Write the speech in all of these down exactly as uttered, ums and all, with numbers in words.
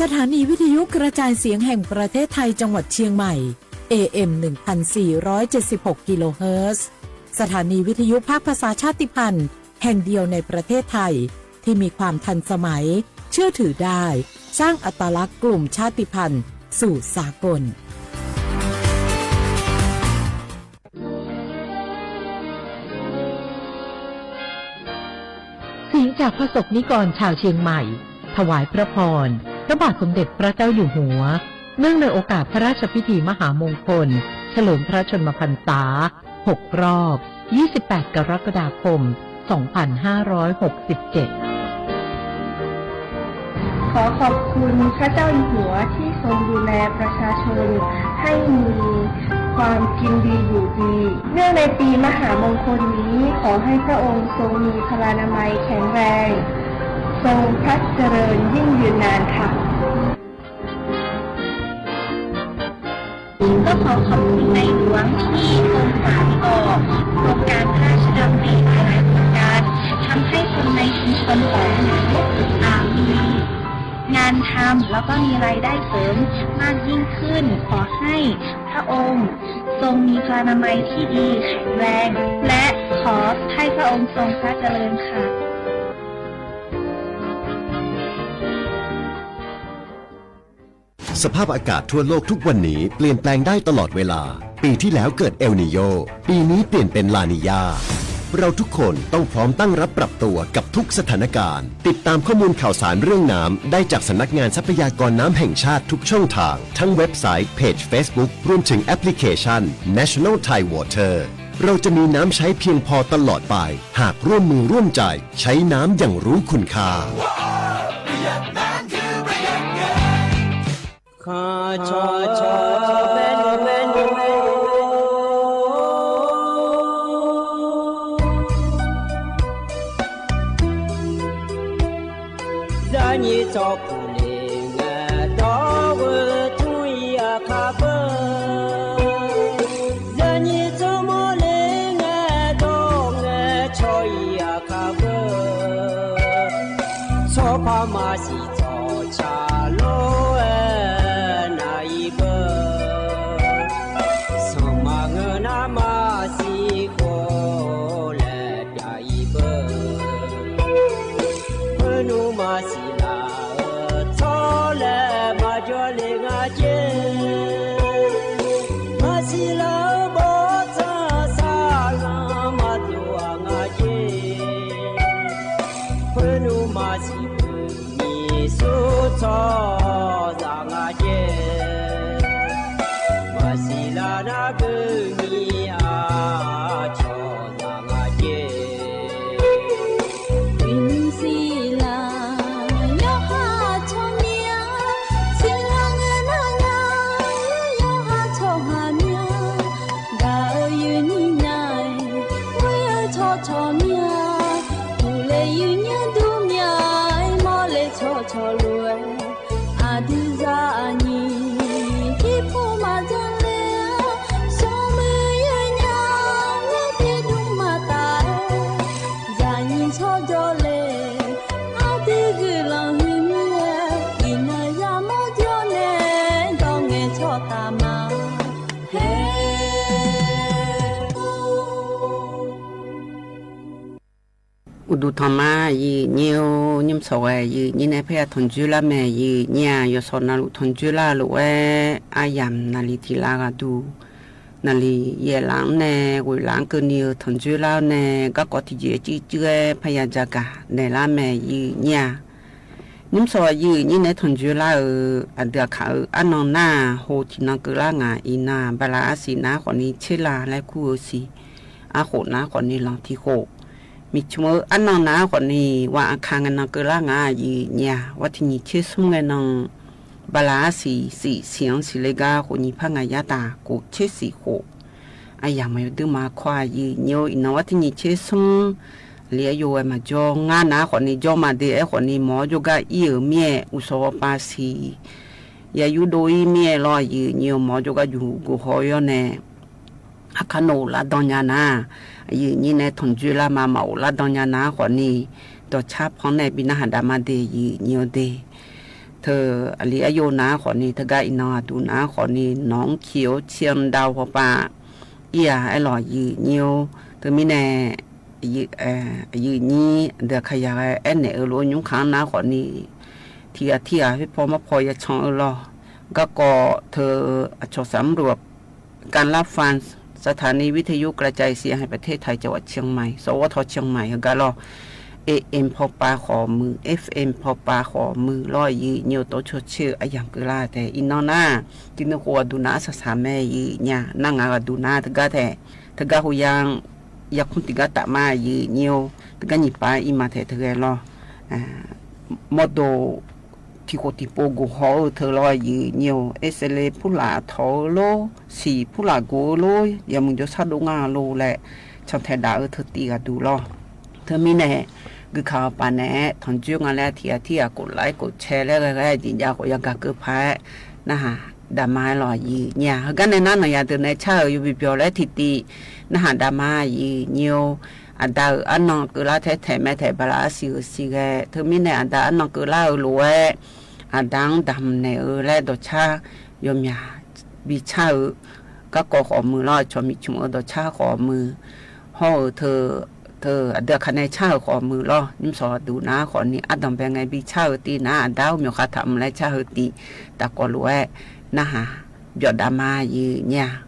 สถานีวิทยุกระจายเสียงแห่งประเทศไทยจังหวัดเชียงใหม่ เอเอ็ม หนึ่งพันสี่ร้อยเจ็ดสิบหก กิโลเฮิรตซ์ สถานีวิทยุภาคภาษาชาติพันธุ์แห่งเดียวในประเทศไทย ที่มีความทันสมัย เชื่อถือได้ สร้างอัตลักษณ์กลุ่มชาติพันธุ์สู่สากล เสียงจากพระสงฆ์นิกรชาวเชียงใหม่ ถวายพระพร พระบาทสมเด็จพระเจ้าอยู่หัว เนื่องในโอกาสพระราชพิธีมหามงคล เฉลิมพระชนมพรรษา หก รอบ ยี่สิบแปด กรกฎาคม สองพันห้าร้อยหกสิบเจ็ด ขอขอบคุณพระเจ้าอยู่หัวที่ทรงดูแลประชาชนให้มีความกินดีอยู่ดี เนื่องในปีมหามงคลนี้ ขอให้พระองค์ทรงมีพลานามัยแข็งแรง ทรงพระเจริญยิ่งยืนนานค่ะ ก็ขอขอบคุณในหลวงที่ทรงสานต่อโครงการพระราชดำริหลายๆโครงการ ทำให้คนในชุมชนของหนู อ่า มีงานทำ แล้วก็มีรายได้เสริมมากยิ่งขึ้น ขอให้พระองค์ทรงมีพลานามัยที่ดีแข็งแรง และขอให้พระองค์ทรงพระเจริญค่ะ สภาพอากาศทั่วโลกทุกวันนี้เปลี่ยนแปลงได้ตลอดเวลา ปีที่แล้วเกิดเอลนีโญ ปีนี้เปลี่ยนเป็นลานีญา เราทุกคนต้องพร้อมตั้งรับปรับตัวกับทุกสถานการณ์ ติดตามข้อมูลข่าวสารเรื่องน้ำได้จากสำนักงานทรัพยากรน้ำแห่งชาติทุกช่องทาง ทั้งเว็บไซต์ เพจ Facebook รวมถึงแอปพลิเคชัน National Thai Water เราจะมีน้ำใช้เพียงพอตลอดไป หากร่วมมือร่วมใจใช้น้ำอย่างรู้คุณค่า Zaqnyiq tsawrkhof le ngae dawr-eu tmr-ir aqkar beu. Zaqnyiq tsawrmawr le ngae dawr ngae cawq-ir aqkar beu. Tsawrpar maqsiq tsawrca lof-aer nav-ir beu. Sanqma ngeur nar maqsiq khof laer pyav-ir beu. Khoernmr maqsiq laf-eu tsawrlaer maqjawr le nga jer. Maqsiq laf-eu bawrtsanq saqlanq maqdov-aq nga jer. Khoernmr maqsiq beuq nyiq sur tsawrhaqzaq nga jer. Maqsiq laf nar beuq nyiq aqcawq zaq nga jer. Uiqnymr siqlaq yawqha tsawrmyanr, siqlaq ngae nar nya yawqha tsawrhaq myanr. Gaq-eu yuifnyir nya-aer, ghoer-eu tsawrcawq myanr, uqle yuifnyir dur myanr-aer, mawrle tsawrcawq lof-aer, aqdui zaqnyiq tiqpov maqdzanr ler-a, sanqmuiq yawnyaf-aer tiqdmr maqtaf-aer, zaqnyiq tsawrjawr le, aqdui guiqlanq huiq mir-aer, iqnan yamawr jawr nae dawq ngaeqcawq taf ma. Haer. Uqduq tanqma, aqyuif nyir-or, nymr sawq ghae aqyuif nyir nae parya tanqjoer lar mae. Aqyuif nyir-aq, yawshawq navluf tanqjoer lar-eu lof-aer aryamq naqli tiq lar ghaq duq, naqli yaeqlaf-anr nae ghoeqlaf-anr keuvni-eu tanqjoer lar-awr nae garkawv tiqjeq cuiv-aer parya jagaq naeqlar mae. Aqyuif nyir-aq, nymr sawq aqyuif nyir nae tanqjoer lar-euq aqdui aqkaq-euq arnan nar-aq, ho tiqnan keuvlar ngaq iqnan-aq, bala arsiq nar khawfni tser la laer kur-eu siq, arkhof nar khawfni lanq tiq khof, miqcmq-eu arnan nar khawfni wa aqkaq ngae nan keuvlar ngaq aqyuif nyir-aq, war tiq nyiq tser smr ngae nan bala arsiq siq siq-anr siqle gar khof nyiq par ngaq yar taf khof tser siq khof. Aqyamq yawduir ma kawr aqyuif nyir-or, iqnan war tiq nyiq tser smr li aer yov-aer maqjawr ngar nar khawfni jawr ma de aer khawfni mawq-awr jawrgar ir-euq mir-aer uqshawq ghawqpav siq ya yurdov ir mir-aer lawr aqyuif nyir-or, mawq-awr jawrgar juq gof haw-awr nae aqkar nawq of lar dan nya nar, aqyuif nyir nae tanqjoer lar ma maqof lar dan nya nar khawfni dawqcar pan nae bi narhaq dav ma de aqyuif nyir-or de. Teu aqli aqyawf nar khawfni, teugar iqnan aqduq nar khawfni, nawq-anr kiq-awr ciq-anr dav-eu hawpav ir-aq aerlawq, aqyuif nyir-or. Teumirnae aqyuif nyir aqdui aqkaqyaq ghae aernaeq-eu lof-aer nymrkaq-anr nar khawfni, tiqghaq tirghaq khoerpaw marpaw yacan-eu lawr. Garkawv teu aqcawq saqmr lof-aq, การรับฟัง สถานีวิทยุกระจายเสียงแห่งประเทศไทย จังหวัดเชียงใหม่ สวท เชียงใหม่ heugar lawr. AM pawpav khawf muiq, FM pawpav khawf muiq lawr, aqyuif nyir-or. Tov cawcer-eu aryamq keuvlar taef iqnan nar, tiqnuv khof ghaqduq nar arsaq saq mae, aqyuif nyir-aq. Nar ngaq ghaqduq nar teugar taef, teugar khof ya, yarkmr tiqgar taf ma, aqyuif nyir-or. Teugar nyiq pav ir ma taef teughae lawr. Mawrdo tiqkhof tiqpov gof haw-eu teu lawr, aqyuif nyir-or. Aersaevle purlaf tawq-eu lor, siq purlaf gof-eu lor, yawmuiq jawrshar dov nga lor laer cantae daf-eu teu tiv ghaqduq lawr. Teumirnae guikaq-eu paf naeq-aer tanqjoer nga laer tiqghaq tirghaq khof laer khof cae laer ghae ghae jeq jav khawf yagaq keuv paq-aer narhaq daqma-aer lawr, aqyuif nyir-aq. Heugar nae nar nanqyaq deuq nae car-euq yawbi byawq laer tiqtiv narhaq daqma, aqyuif nyir-or. Aqda-euq arnan keuvlar taer taeq mae taeq, bala arsiq-euq siq ghae. Teumirnae aqda arnan keuvlar-eu lof-aer aqda-anr damq naeq-eu laer dawqcar yawmyaq bicar-eu, garkawv khawf muiq lawr, aqcawq miqcmq-eu dawqcar khawf muiq, hawr-eu teu, teu aqdui aqkaq nae car-euq khawf muiq lawr. Nymrshawq ghaqduq nar khawfni ardanqbae ngae bicar-eu tiv nar, aqda-or myawqkhaq taqmr laer car-eu tiv tafkawv lof-aer narhaq byawf daqma, aqyuif nyir-aq.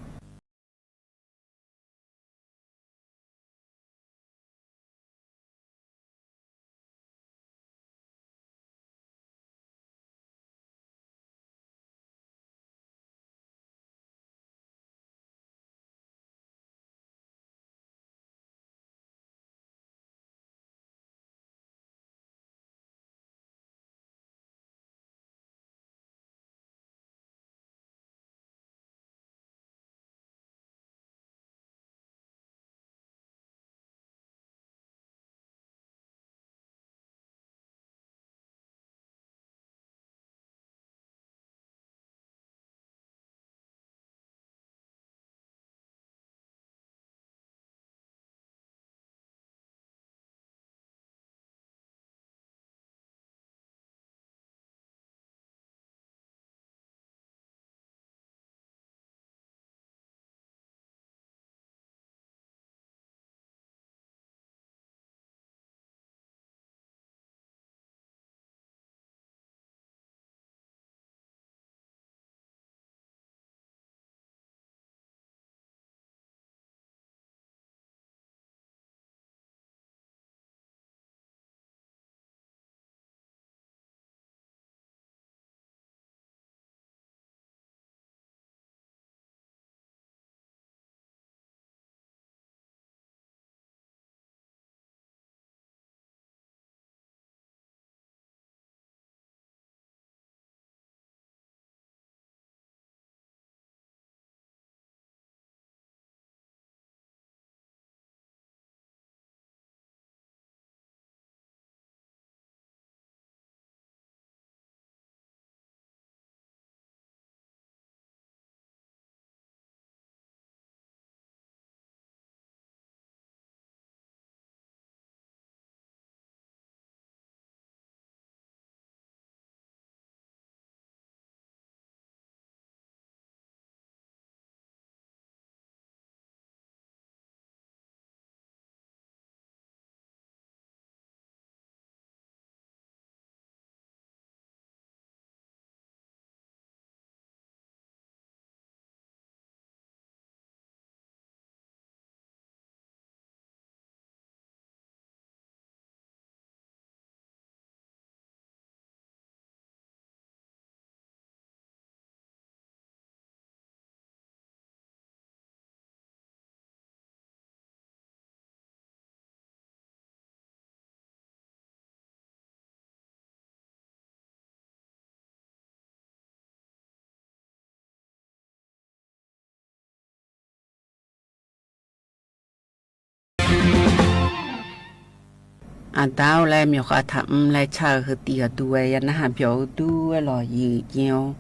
Aqda-or laer myawqkhav taqmr laer car-eu heu tiv ghaqduq-aer ya narhaq byawq-eu dur-aer lawq, aqyuif nyir-or.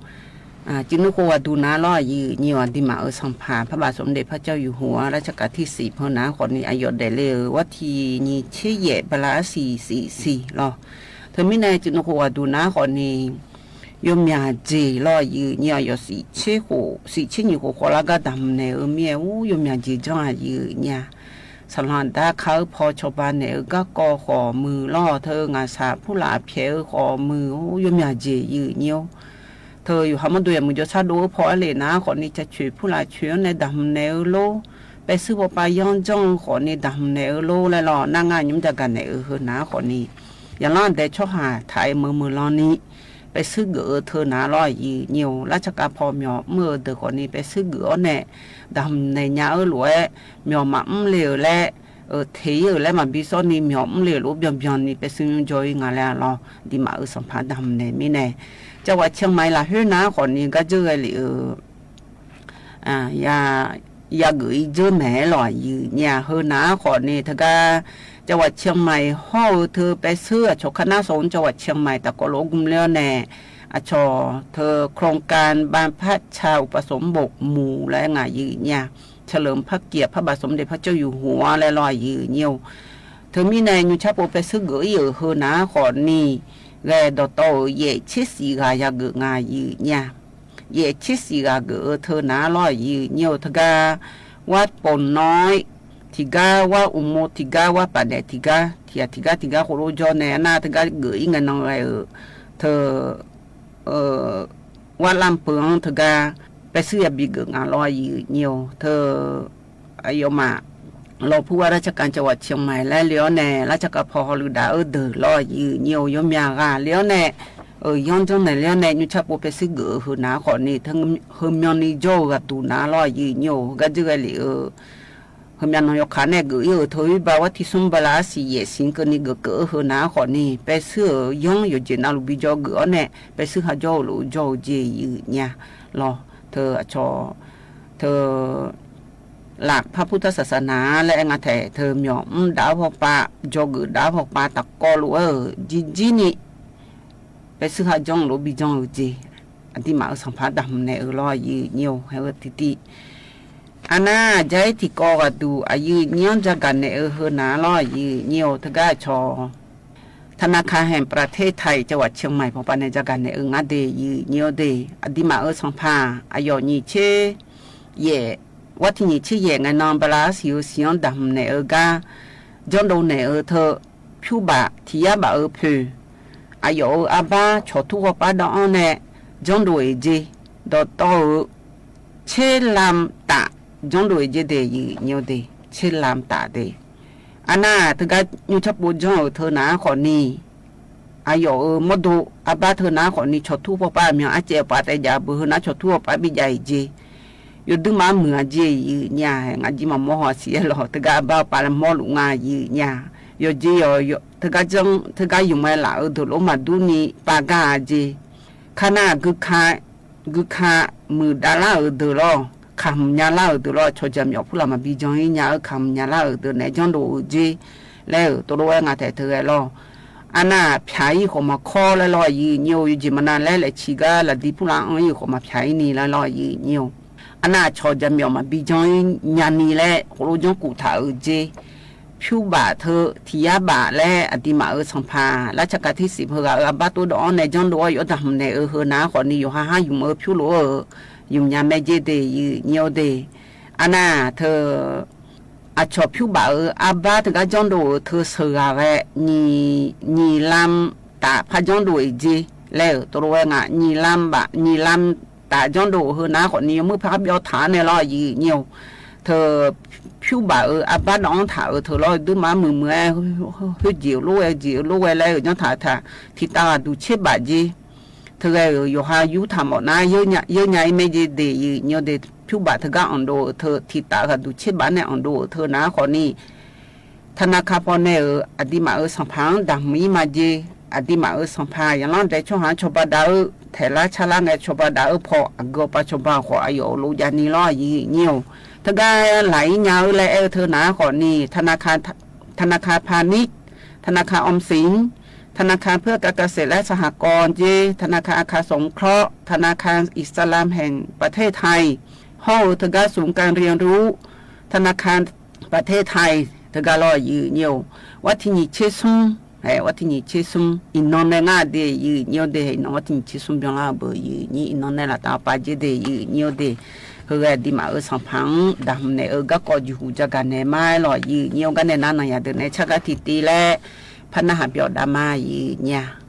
Cuiv nmr khof ghaqduq nar lawr, aqyuif nyir-or. Aqduimaf-euq sanqpaq พระบาทสมเด็จพระเจ้าอยู่หัวรัชกาลที่สิบ heu nar khawfni aqyawf daefle-euq วันที่ nyiq tser yaef bala arsiq siq siq lawr. Teumirnae cuiv nmr khof ghaqduq nar khawfni yawmyaq jeq lawr aqyuif nyir-aq, yawsiq tser nyiq khof khawf lar gar damq naeq-eu mir-aer, or yawmyaq jeq janr aqyuif nyir-a. Saqlanq aqda ka-eu paw cawba naeq-eu garkawv khawf muiq lawr, teu ngaqshaq purlaf pyaeq-eu khawf muiq, or yawmyaq jeq yuif nyir-or. Teu yawqha mawrdo yaqmuiq jawrshar dov-eu paw arlef nar khawfni, cacoeq purlaf coeq-anr nae damq naeq-eu lor, paesuir pawpav yanr janr-eu khawfni damq naeq-eu lor laer lawr, nar ngar nymr jagaq naeq-eu heu nar khawfni, yaqlanr aqdae tsawrhaq taq-aer meuq meuq lan ni paesuir geuf-eu teu nar lawr aqyuif nyir-or. Lar tsaqkav paw myawq mr-eu deuq khawfni paesuir geuf-awr nae damq naeq nya-eu lof-aer, myawq maqmr le-euq laer, teq-ir-euq laer maqbi sawr ni myawq mr le-euq lof-aer byanbyan ni paesuir nymr jawr-ir nga laer lawr, aqduimaf-euq sanqpaq damq naeq mirnae, จังหวัดเชียงใหม่ lafkhoer nar khawfni gar dzeur ghae lef-euq yageuf-ir dzeur maeq-aer lawr aqyuif nyir-a. Heu nar khawfni teugar จังหวัดเชียงใหม่ hawr-eu teu paesuir aqcawq kar nar sawq-anr จังหวัดเชียงใหม่ tafkawv lof-aer gmr ler-awr nae, aqcawq teu โครงการบรรพชาอุปสมบทหมู่ laer ngaq yuif nyir-a, เฉลิมพระเกียรติพระบาทสมเด็จพระเจ้าอยู่หัว laer lawr aqyuif nyir-or. Teumirnae nymrcar pov paesuir geuf-ir-euq heu nar khawfni, ghae dawqtawv-euq yaef tser shif ghaq yageuf ngaq yuif nyir-a. Yaef tser shif ghaq geuf-eu teu nar lawr aqyuif nyir-or. Teugar วัดโป่งน้อย tiqgar, วัดอุโมงค์ tiqgar, วัดป่าแดด tiqgar, tiq ghaq tiqgar tiqgar khoerlof jawr nae nar teugar geuf-ir ngae nan ghae-euq teu war lamq peuq-anr teugar paesuir yabi geuf nga lawr aqyuif nyir-or. Teu aqyawfmaf lawr pur war lar tsarkhav จังหวัดเชียงใหม่ laer le-awr nae lar tsarkhav paw hawluf daf-eu deuq lawr aqyuif nyir-or, yawmyaq ghaq le-awr nae yanr janr naeq le-awr nae nymrcar pov paesuir geuf-eu heu nar khawfni, heumyanni jawr-eu ghaqduq nar lawr aqyuif nyir-or. Heugar dzeur ghae lef-eu heumyav nan yawkaq nae geuf-ir-euq teu-ir ba war tiq smr bala arsiq yaef siq keuvni geuf keuv-eu heu nar khawfni, paesuir-euq yanr yawqjeq navluf bi jawr geuf-awr nae paesuir ha jawr-eu lof jawr-eu jeq yuif nyir-a lawr. Teu aqcawq teu lafpar purtar saqsaq nar laer aer nga taef teu myawq mr daf-awr pawpav jawr geuf daf-awr pawpav tafkawv lof-aer-euq jirjir ni paesuir ha janr-eu lof bi janr-eu jeq, aqduimaf-euq sanqpaq damq naeq-eu lawr aqyuif nyir-or. Hae-eu tiqtiv arnar aqja-ir tiqkawv ghaqduq aqyuif nyir-anr jagaq naeq-eu heu nar lawr aqyuif nyir-or. Teugar aqcawq ธนาคารแห่งประเทศไทย จังหวัดเชียงใหม่ pawpav nae jagaq naeq-eu ngar de yuif nyir-or de. Aqduimaf-euq sanqpaq aqyawf nyiq tser yaef, war tiq nyiq tser yaef ngae nan bala arsiq-eu siq-anr damq naeq-eu gar janrdov naeq-eu teu pyurbaf tiq yar baf-eu poeq, aqyawf-euq arbar cawqtur ghawrpar dawv-anr nae janrdov-eq jeq, dawqtawv-euq tserlam taf janrdov-eq jeq de yuif nyir-or de, tserlam taf de. Arnar teugar nymrcar pov janr-euq teu nar khawfni, aqyawf-euq mawrdo arbar teu nar khawfni cawqtur pawpav aqmyan arcaev-awr paf taef jav beu heu nar cawqtur pawpav bi jav-eq jeq, yawduir ma muiq-a jeq yuif nyir-a. Ngaq jir maqmawr haw siq-aer lawr teugar arbar paf laer mawrluf nga yuif nyir-a. Yawqjeq yawq teugar janr teugar ymq-aer laf-eu deuq lof maqdur ni paf gar-a jeq. Kar nar guika guika muiqdav lar-euq deuq lawr, kaqhmq nya lar-euq deuq lawr, cawq jaqmyawf purlaf maqbi jan-ir nya-eu kaqhmq nya lar-euq deuq naeq janrdov-eu jeq laer-euq tov lof-aer nga taef teu ghae lawr. Arnar pyaq-ir khawf maqkawr laer lawr aqyuif nyir-or, yawjeq maqnav laer laeqciq gar lafdi purlaf anr-ir-euq khawf maqpyaq-ir ni laer lawr aqyuif nyir-or. Arnar cawq jaqmyawf maqbi jan-ir nyani laer khof lof janrkuf taq-euq jeq, pyurbaf teu tiq yar baf laer aqduimaf-euq sanqpaq lar tsarkhav tirsiq heu ghaq-euq arbar tov dawv-anr nae janrdov-awr yawf damq naeq-eu heu nar khawfni, yawqha har ymq-eu pyur lof-eu ymq nya mae jeq de yuif nyir-or de. Arnar teu aqcawq pyurbaf-euq arbar teugar janrdov-euq teu sheuqghaq ghae nyiq lam taf par janrdov-eq jeq laer-euq tov lof-aer nga, nyiq lam taf janrdov-euq heu nar khawfni, yawmuiq par byawv taq-anr nae lawr aqyuif nyir-or. Teu pyurbaf-euq arbar dawv-anr taq-euq teu lawr, yawduir ma muiqmuiq-aer khoerjeq-eu lof-aer jeq-eu lof-aer laer-euq janr taq-eu taq tiqtav ghaqduq tserbaf jeq. Teu ghae-euq yawqha yurtaq mawf nar yeur nya-ir mae jeq de yuif nyir-or de. Pyurbaf teugar anqdov-euq teu tiqtav ghaqduq tserbaf nae anqdov-euq teu nar khawfni, taqnaqka paw nae-euq aqduimaf-euq sanqpaq-anr damq-ir ma jeq. Aqduimaf-euq sanqpaq yaqlanr dae tsawrhaq-anr cawba dav-eu taeqlar carlar ngae cawba dav-eu paw aqgeu pav cawba khawf aqyawf-euq lof javni lawr aqyuif nyir-or. Teugar laq-ir nya-eu laer aer-eu teu nar khawfni, taqnaqka ธนาคารพาณิชย์ ธนาคารออมสิน ธนาคารเพื่อการเกษตรและสหกรณ์ jeq, ธนาคารอาคารสงเคราะห์ ธนาคารอิสลามแห่งประเทศไทย hawr-eu teugar ศูนย์การเรียนรู้ ธนาคารประเทศไทย teugar lawr aqyuif nyir-or. War tiq nyiq tser smr Aer, war tiq nyiq tser smr iqnan nae ngar de, iqnyir-eu de, iqnan war tiq nyiq tser smr byanlar-eu beu, iqnyir iqnan nae laftav pav jer de, iqnyir-eu de. Heughae aqduimaf-euq sanqpaq-anr daqhmq naeq-eu garkawv jeqhuq jagaq naeq ma-aer lawq, iqnyir-eu gar nae nar nanqyaq deuq nae car gar tiqtiv laer par narhaq byawf dav ma, iqnyir-a.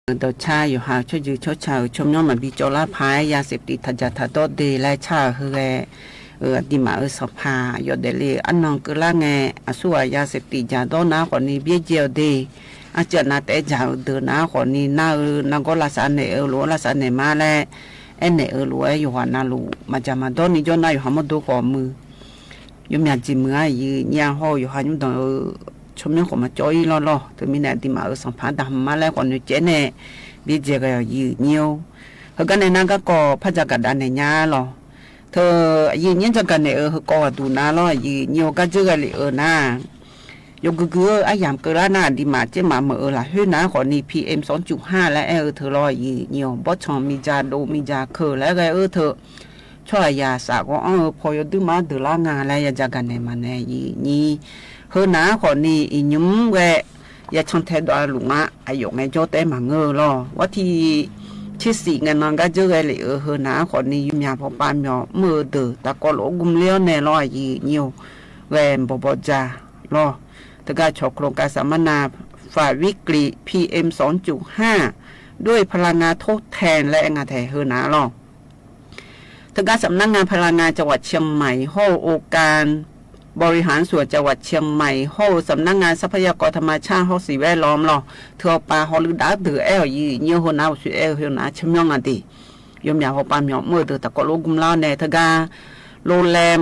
Dawqcar yawqha tsawrjeuq tsawrca-euq tsawrmyanr maqbi cawvlar paq-aer ya safetif taqdzaq taqdawr de laer car-euq heughae-eu aqduimaf-euq sanqpaq yawdaef le-euq arnan keuvlar ngae, aqsurghaq ya safetif dzaqdawr nar khawfni byaerdzae-awq de. Arcuiv aqnav taef-aer dzaq-euq deuq nar khawfni nar-eu nargawr lavsav naeq-eu lof-aer lavsav naeq ma laer aernaeq-eu lof-aer yawqghaq navluf maqdzaq maqdawr ni jawr nar yawqha mawrdo khawf muiq. Yawmyaq jeq muiq-a, aqyuif nyir-a hawr-eu yawqha nymrdanq-eu tsawrmyanr khawf maqcawv-ir lawrlawr. Teumirnae aqduimaf-euq sanqpaq-anr daqhmq ma laer khawfni caev nae byaerdzae ghae-awq, aqyuif nyir-or. Heugar nae nar garkawv par dzaqgaq dav naeq nya lawq. Teu aqyuif nyir dzaqgaq naeq-euq heukawv ghaqduq nar lawr, aqyuif nyir-or, gar dzeur ghae lef-eu nar, yawgui gui-eu aryamq keuvlar nar aqduimaf tsermaf meuq-eu lafkhoer nar khawfni P M sawrcuf ha laer aer-eu teu lawr, aqyuif nyir-or, bawrtsanq miqdzaq dov miqdzaq keuq laer ghae-eu teu tsawrhaqzaq saf ghawv-anr-eu paw yawduir mar deuqlar nga laer ya dzaqgaq naeq maqnaeq, aqyuif nyir. Heu nar khawfni iqnymr ghae ya cantae dawv-a luf ngar aqyawf ngaejawr taef-aer maqngeur-eu lawr. War tiq tsersiq ngae nan gar dzeur ghae lef-euq heu nar khawfni yawmyaq pawpav myawq mr-eu deuq taqkawv lof-aer gmq ler-awr nae lawr, aqyuif nyir-or, ghae bawqbawq dzaq lawr. Teugar cawq klo kav safmar nav ฝ่ายวิกฤต P M sawrcuf ha ด้วยพลังงานทดแทน laer aer nga tae heu nar lawr. Teugar safmar nav พลังงานจังหวัดเชียงใหม่ hawr-eu องค์การบริหารส่วนจังหวัดเชียงใหม่ hawr-eu safmar nav ทรัพยากรธรรมชาติ hawr siq แวดล้อม lawr. Teu-awr pav hawluiv dav deuq aer-awq, aqyuif nyir-or, heu nar uqshoe aer-eu heu nar tsawrmyanr nga de. yawmyaq hawpav myawq mr-eu deuq taqkawv lof gmlar nae teugar, โรงแรม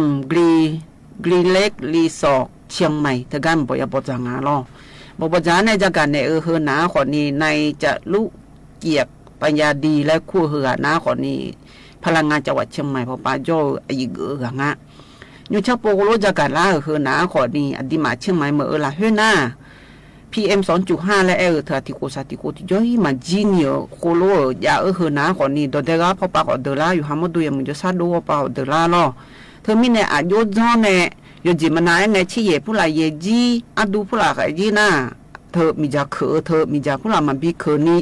Green Lake Resort Chiang Mai teugar mq bawq ya bawqdzaq nga lawr. Bawq bawqdzaq-anr nae jagaq naeq-eu heu naq-anr khawfni นายจารุเกียรติ ปัญญาดี laer kur-eu heughaq nar khawfni พลังงานจังหวัดเชียงใหม่ pawpav jawr-eu aqyuif geuf-eu ghaq nga. Nymrcaq pov khoerlof jagaq lar-euq heu naq-anr khawfni aqduimaf เชียงใหม่ meuq-eu lafkhoer nar, PM สองจุดห้า laer aer-eu teu-aq tiqkhof saq tiqkhof tiqjawr-ir maqjir ni-euq khoerlof-euq jav-eu heu naq-anr khawfni dawqdae gar pawpav khawf deuq lar, yawqha mawrdo yawmuiq jawrshar dov-awr pawpav khawf deuq lar lawr. Teumirnae aqjox janr nae yawjeq maqnav-aer ngae, tser yaeq purlaf yaeq jir, ardu purlaf khaef jir nar, teu miqdzaq keuq-eu teu miqdzaq purlaf maqbi keuvni,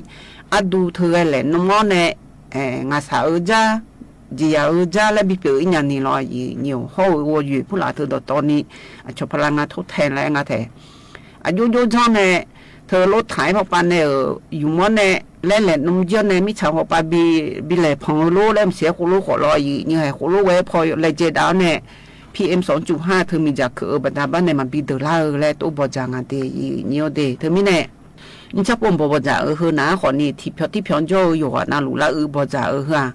ardu teu ghae laeq nmr-awr nae, ngaqshaq-eu jar, jeqyaq-eu jar laer bipyeuf-ir nya ni lawr aqyuif nyi-awq. Hawr-eu ghawqyoeq purlaf teu dawqtawvni, aqcawq พลังงานทดแทน laer aer nga tae, aqjox jox janr nae, teu loftaq-aer pawpav nae-euq yumq-awr nae, laer laeq nmr jir-awr nae mirtsaq pawpav bi laeq panq-eu lof laer mqsiq-aer khoerlof khawf lawr aqyuif nyi-awq. Khoerlof ghae-aer paw laejae dav-awr nae, PM สองจุดห้า teu miqdzaq keuq-eu baqda bar nae maqbi deuq lar-eu laer tov bawqdzaq nga de aqyuif nyi-awr de. Teumirnae, nymrcaq pov bawq bawqdzaq-euq heu naq-anr khawfni tiqpyawq tirpyawq jawr-eu yawqghaq navluf lar-eu bawqdzaq-euq heu-aq,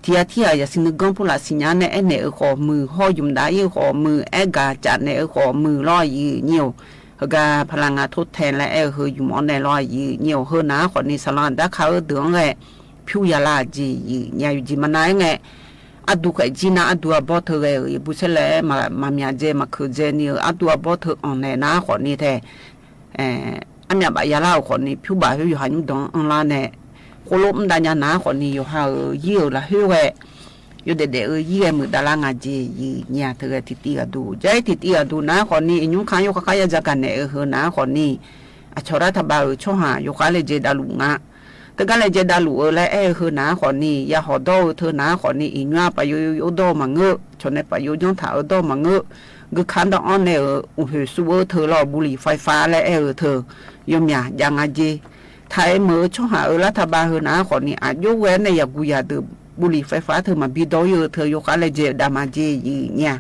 tiq ghaq tirghaq yasiq nuiganr purlaf siqnya-awr nae aernaeq-eu khawf muiq, hawr yumq dav-ir-eu khawf muiq, aergaq caf naeq-eu khawf muiq lawr aqyuif nyi-awq. Heugar พลังงานทดแทน laer aer-eu heu yumq-awr nae lawr aqyuif nyi-awq. Heu naq-anr khawfni saqlanq darkar-eu deuq-anr ghae pyur ya lar aqjeq yif nya. Yawjeq maqnav-aer ngae, ardu khaef jir nar ardu arbawr teu ghae-euq yawbui saerlaer-aer maqmyaq dzae maqkeuq dzae ni-euq ardu arbawr teu anq naeq nar khawfni tae, armyaf baf ya lar-euq khawfni pyur baf khoer yawqha nymrdanq-anr anrlar nae, khoerlof mr dav nya nar khawfni yawqha-euq yir-euq lafkhoer ghae, yawdaef daef-eu yir ghae muiq dav lar nga jeq yif nya. Teu ghae tiqtiv ghaqduq jar-ir tiqtiv ghaqduq nar khawfni iqnymr ka-anr yawkhav khar ya jagaq naeq-eu heu naq-anr khawfni, aqcawq lar taqbav-euq tsawrhaq yawkhav laejae davluf nga. Teugar laejae davluf-eu laer aer-eu heu naq-anr khawfni, ya hawq dawr-eu teu naq-anr khawfni iqnymr-aq paf yo yo dawr-eu maqngeur, cawq nae paf yo janr taq-eu dawr-eu maqngeur, guika dawr-anr nae-euq uqhoeq suf-eu teu lawr บุหรี่ไฟฟ้า laer aer-eu teu yawmyaq jav nga jeq. Taq-aer meuq-eu tsawrhaq-euq lar taqbav heu naq-anr khawfni aqjox ghae-aer nae yaqguq yaqdeuq บุหรี่ไฟฟ้า teu maqbi dawr-ir-eu teu yawkhav laejae dav ma jeq yif nya.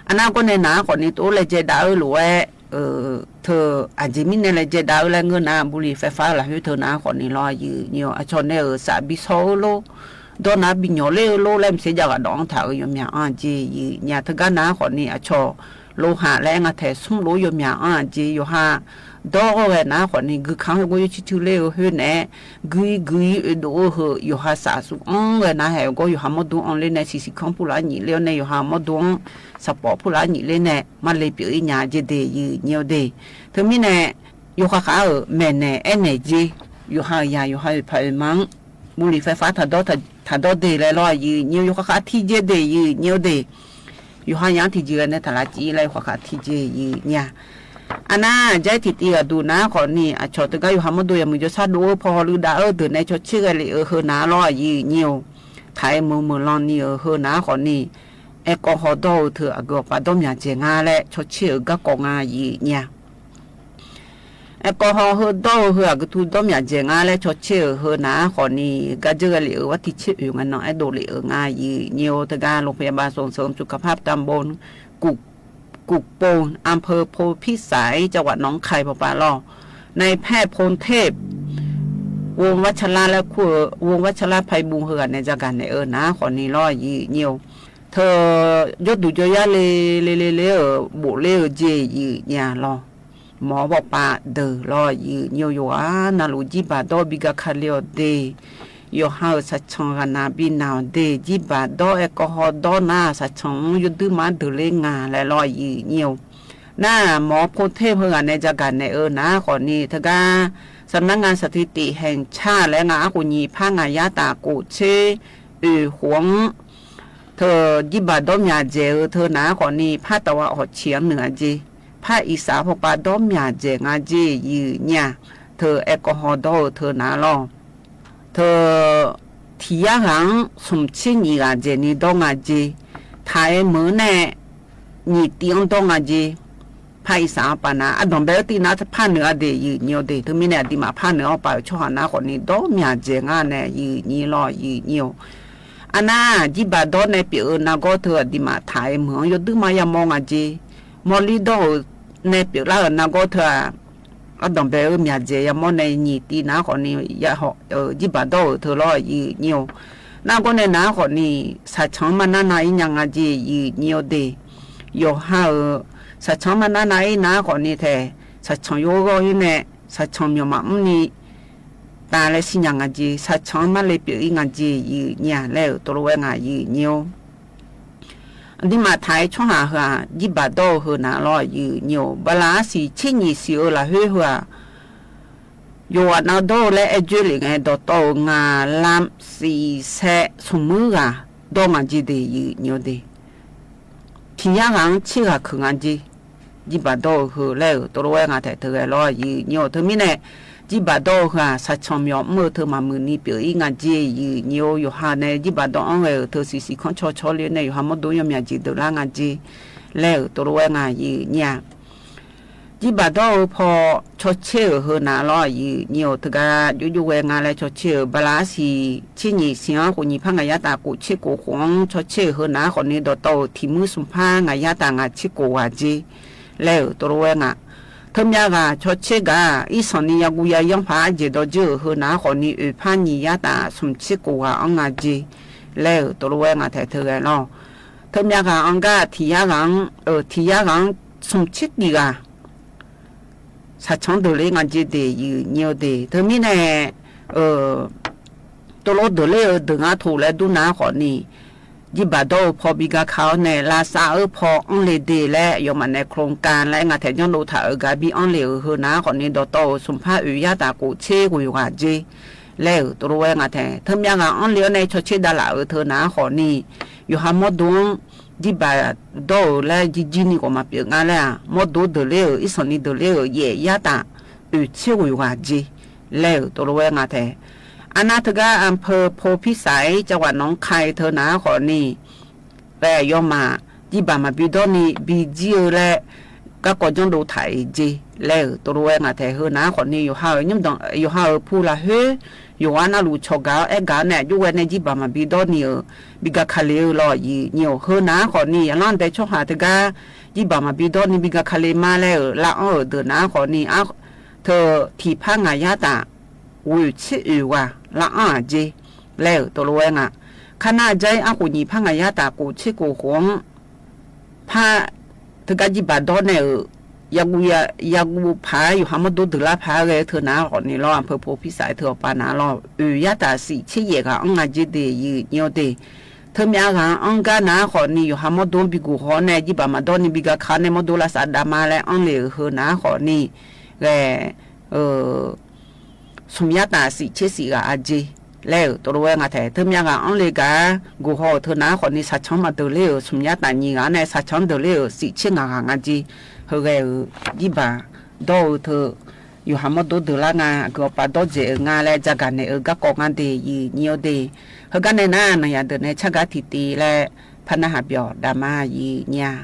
Arnar gawr nae naq-anr khawfni tov laejae dav-eu lof-aer, teu aqjeq mirnae laejae dav-eu laer ngeur nar บุหรี่ไฟฟ้า lafkhoer teu naq-anr khawfni lawr aqyuif nyi-awq. Aqcawq nae-euq saf bi saw-eu lor, dawr nar bi nyawq ler-eu lor laer mqsaer jav ghaq dawq-anr taq-euq yawmyaq anr-aq jeq yif nya. Teugar nar-anr khawfni aqcawq lo haq laer aer nga tae smr lof-aer yawmyaq anr-aq jeq yawqha dawr-awr ghae nar-anr khawfni guika-anr heugar yawcir cir ler-eu khoer naeq-aer, gui gui-ir oedov-eu heu yawqha saf suf-anr ghae nar haeq-eu gawr yawqha mawrdo anr ler nae siqsiq kanr purlaf-aer nyif ler-awr nae yawqha mawrdo-anr saqpawf purlaf-aer nyif ler nae marle pyeuf-ir nya jeq de yif nyi-awr de. Teumirnae yawkhav khaq-euq maeqnaeq aernaeq jeq, yawqha-euq yaq yawqha oeqpaq oeqma-anr บุหรี่ไฟฟ้า taqdawr de laer lawr aqyuif nyi-awq. Yawkhav khaq tirjer de yif nyi-awr de. Yawqha yaq-anr tiqjeq ghae nae taq lar cif laer yawkhav khaq tirjer yif nya. Arnar jar-ir tiqtiv ghaqduq nar-anr khawfni aqcawq teugar yawqha mawrdo yaqmuiq jawrshar dov-eu paw hawluiv dav-eu deuq nae cawtser ghae lef-eu heu naq-anr lawr aqyuif nyi-awq. Taq-aer meuq meuq lan ni-euq heu naq-anr khawfni, aerkawv hawdawr-eu teu aqgeu aqpav dawr myaq dzaeq nga laer cawtser-euq garkawv nga yif nya. Aerkawv haw heudawr-eu heu aqgeu tu dawr myaq dzaeq nga laer cawtser-euq heu naq-anr khawfni, gar dzeur ghae lef-euq war tiq tser oeq ngae nan aerdov lef-euq nga yif nyi-awr. Teugar โรงพยาบาลส่งเสริมสุขภาพตำบลกุกกุกโปน อำเภอโพนพิสัย จังหวัดหนองคาย pawpav lawr. นายแพทย์พงเทพ วงศ์วัชระ laer kur-eu วงศ์วัชระ ภัยบูล heughaq nae jagaq naeq-eu naq-anr khawfni lawr aqyuif nyi-awq. Teu jawrduq jawryar le le le le-euq bofler-eu jeq yif nya lawr. Mawq-awr bawrpav deuq lawr aqyuif nyi-awq. Yawqghaq navluf jirbaq dawr bi ga ka le-awq de. Yawqha-euq saqcanq ghaqnaq bi naq-awq de. Jirbaq dawr aerkawv haw dawr nar saqcanq-anr yawduir ma-anr deuq ler nga laer lawr aqyuif nyi-awq. Nar mawq-awr พงเทพ heughaq nae jagaq naeq-eu naq-anr khawfni teugar สำนักงานสถิติแห่งชาติ laer nga arkhof nyiq par ngaq yar taf khof tser oeq khof-anr teu jirbaq dawr myaq dzaeq-eu teu naq-anr khawfni par tawq-a awq ciq-anr nuiq-a jeq. Par iqsaq pawpav dawr myaq dzaeq nga jeq yif nya. Teu aerkawv haw dawr-eu teu naq-anr lawr. Teu tiq yar ghaq-anr smq tser nyiq ghaq dzaeqni dawr nga jeq. Taq-aer meuq-eu nae nyiq tiv-anr dawr nga jeq. Par iqsaq-anr pav nar ardanq bae-eu tiv nar par nuiq-a de yif nyi-awr de. Teumirnae aqduimaf par nuiq-anr pav-euq tsawrhaq nar khawfni dawr myaq dzaeq nga nae yif nyi lawr yif nyi-awq. Arnar jirbaq dawr nae pyeuf-eu nargawr teu aqduimaf taq-aer meuq-anr yawduir ma yamawr nga jeq. Mawrlir dawr-euq nae pyeuflar-euq nargawr teu-aq, ardanq bae-eu myaq dzaeq yamawr nae nyiq tiv nar khawfni jirbaq dawr-euq teu lawr yif nyi-awq. Nargawr nae nar khawfni, saqcanq-anr maqnar nav-ir nya nga jeq yif nyiq-eu de. Yawqha-euq saqcanq-anr maqnar nav-ir nar khawfni tae, saqcanq yawghanr-ir nae, saqcanq myawq maqmr ni tav laer shir nya nga jeq, saqcanq-anr marle pyeuf-ir nga jeq yif nyiq-a laer-euq tov lof-aer nga yif nyiq-or. Aqduimaf taq-aer tsawrhaq heu-aq, jirbaq dawr-eu heu naq lawr yif nyiq-or. Bala arsiq tser nyiq siq-eu lafkhoer heu-aq, yawqghaq nav dawr-eu laer aer dzoer lef ngae, dawqtawv-euq ngaq lam siq saev smq muir ghaq dawr nga jeq de yif nyiq-or de. Tiq yar ghaq-anr tser ghaq keuq nga jeq, jirbaq dawr-eu heu laer-euq tov lof-aer nga taeq teughae lawr yif nyiq-or. Teumirnae, jirbaq dawr-eu heu-aq, saqcanq myawq mr-eu teu maqmuiq ni pyeuf-ir nga jeq yif nyiq-or. Yawqha nae jirbaq dawr-anr ghae-euq teu siq siq kanr caw caw le nae yawqha mawrdo-anr yawmyaq jeq deuq lar nga jeq laer-euq tov lof-aer nga yif nyiq-a. Jirbaq dawr-eu paw cawtser-euq heu naq lawr yif nyiq-or. Teugar jov jov ghae nga laer cawtser-euq bala arsiq tser nyiq siq-anr khof nyiq par ngaq yar taf kof tser kof khof-anr cawtser-euq heu naq khawfni dawqtawv-euq tiq muir smq par ngaq yar taf ngaq tser kof ghaq jeq laer-euq tov lof-aer nga. Teumyav ghaq cawtser gaq-aq, irsanq ni yaguv yayanr paq-aer jeq dawr jir-euq heu naq khawfni oeq par nyiq yar taf smq tser kof ghaq-anr nga jeq laer-euq tov lof-aer nga taeq teughae lawr. Teumyav ghaq-anr gar tiq yar ghaq-anr, tiq yar ghaq-anr smq tser tif ghaq saqcanq deuq ler nga jeq de yif nyiq-or de. Teumirnae, tov lof deuq ler-eu deuq ngar tof laer dur nar khawfni, jirbaq dawr-eu paw bi gaka-awr nae lavsav-eu paw anr le de laer yawmaf nae โครงการ laer nga taeq janrdov taq-euq gar bi anr le-euq heu naq khawfni dawqtawv-euq smq par oeq yar taf kof tser ghoeq ghaq jeq laer-euq tov lof-aer nga taeq. Teumyav ghaq anr le-awr nae cawtser davlaf-euq teu naq khawfni, yawqha mawrdo-anr jirbaq dawr-euq laer jirjir ni ghawq maqpyeuf nga laer-aq, mawrdo deuq ler-euq irsanq ni deuq ler-euq yaef yar taf oeq tser ghoeq ghaq jeq laer-euq tov lof-aer nga taeq. Arnav teugar อำเภอโพนพิสัย จังหวัดหนองคาย teu naq-aer khawfni, ghae yawmaf jirbaq maqbi dawr ni bi jir-eu laer garkawv janrdov taq-euq jeq laer-euq tov lof-aer nga taeq. Heu naq-aer khawfni yawqha-euq nymrdanq yawqha-euq pu lafkhoer yawqghaq navluf cawqgaq-awr aergaq-awr nae aqjox ghae nae jirbaq maqbi dawr ni-euq bi gaka le-eu lawr yif nyiq-or. Heu naq-aer khawfni aqlanr dae tsawrhaq teugar jirbaq maqbi dawr ni bi gaka le ma laer-euq lar-anr-euq deuq naq-aer khawfni, teu tiq par ngaq yar taf ghoeq tser oeq ghaq lar-anr-aq jeq laer-euq tov lof-aer nga. Kar nar jar-ir arkhof nyiq par ngaq yar taf kof tser kof khof-anr par teugar jirbaq dawr nae-euq yaguv paq-aer yawqha mawrdo deuq lar paq-aer ghae-eu teu naq-aer khawfni lawr, อำเภอโพนพิสัย teu awqpav naq lawr oeq yar taf siq tser yaef ghaq-anr nga jeq de yif nyiq-or de. Teumyav ghaq-anr gar naq-aer khawfni yawqha mawrdo-anr bi guq haw-awr nae jirbaq maqdawr ni bi gaka-awr nae mawrdo lavsav dav ma laer anr le-euq heu naq-aer khawfni, ghae smq yar taf siq tser siq ghaq-a jeq laer-euq tov lof-aer nga taeq. Teumyav ghaq anr le gaq-ar guq haw-euq teu naq-aer khawfni saqcanq maqdeuq ler-euq smq yar taf nyiq ghaq-anr nae saqcanq deuq ler-euq siq tser ngaq ghaq nga jeq. Heu ghae-euq jirbaq dawr-eu teu yawqha mawrdo deuq lar nga, aqgeu awqpav dawr dzaeq-euq nga laer jagaq naeq-eu garkawv nga de yif nyiq-or de. Heugar nae nar naqyaq deuq nae tsargaq tiqtiv laer par narhaq byawq dav ma yif nyiq-a.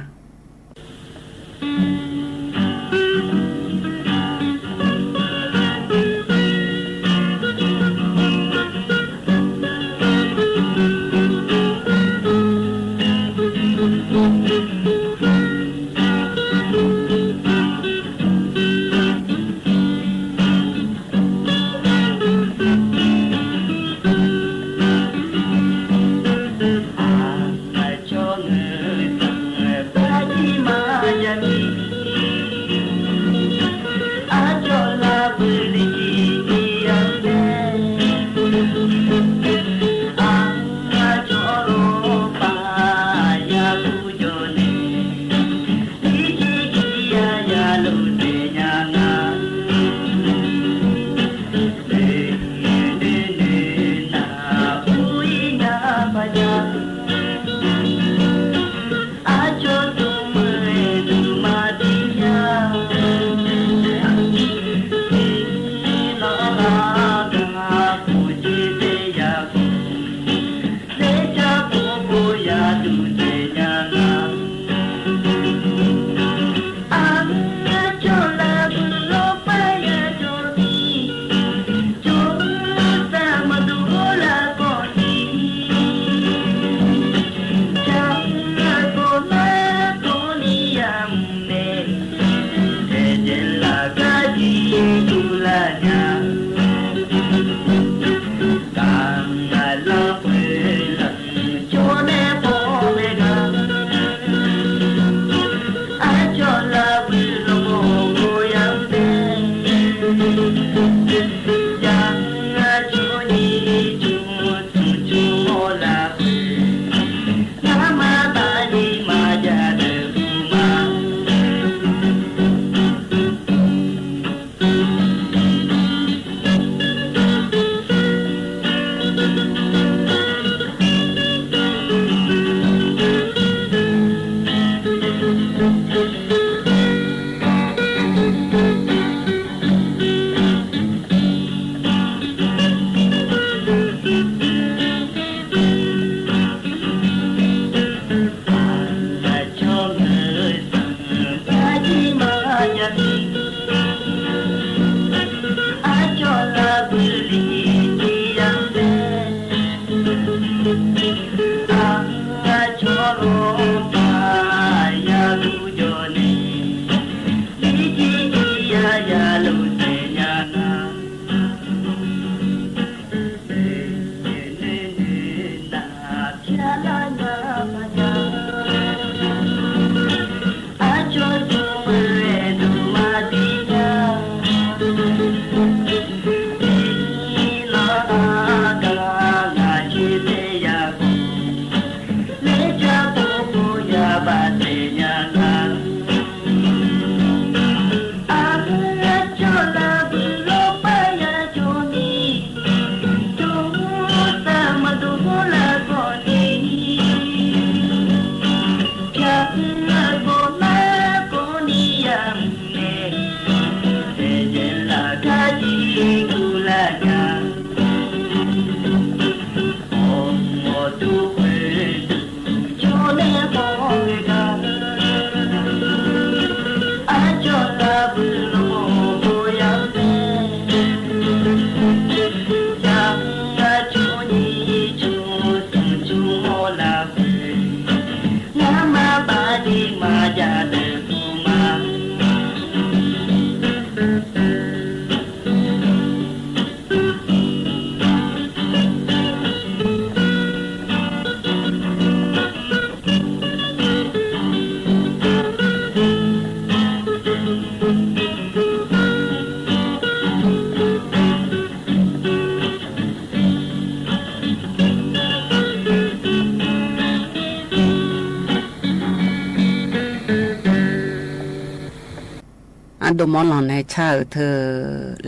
Dov mawr lanq nae car-euq teu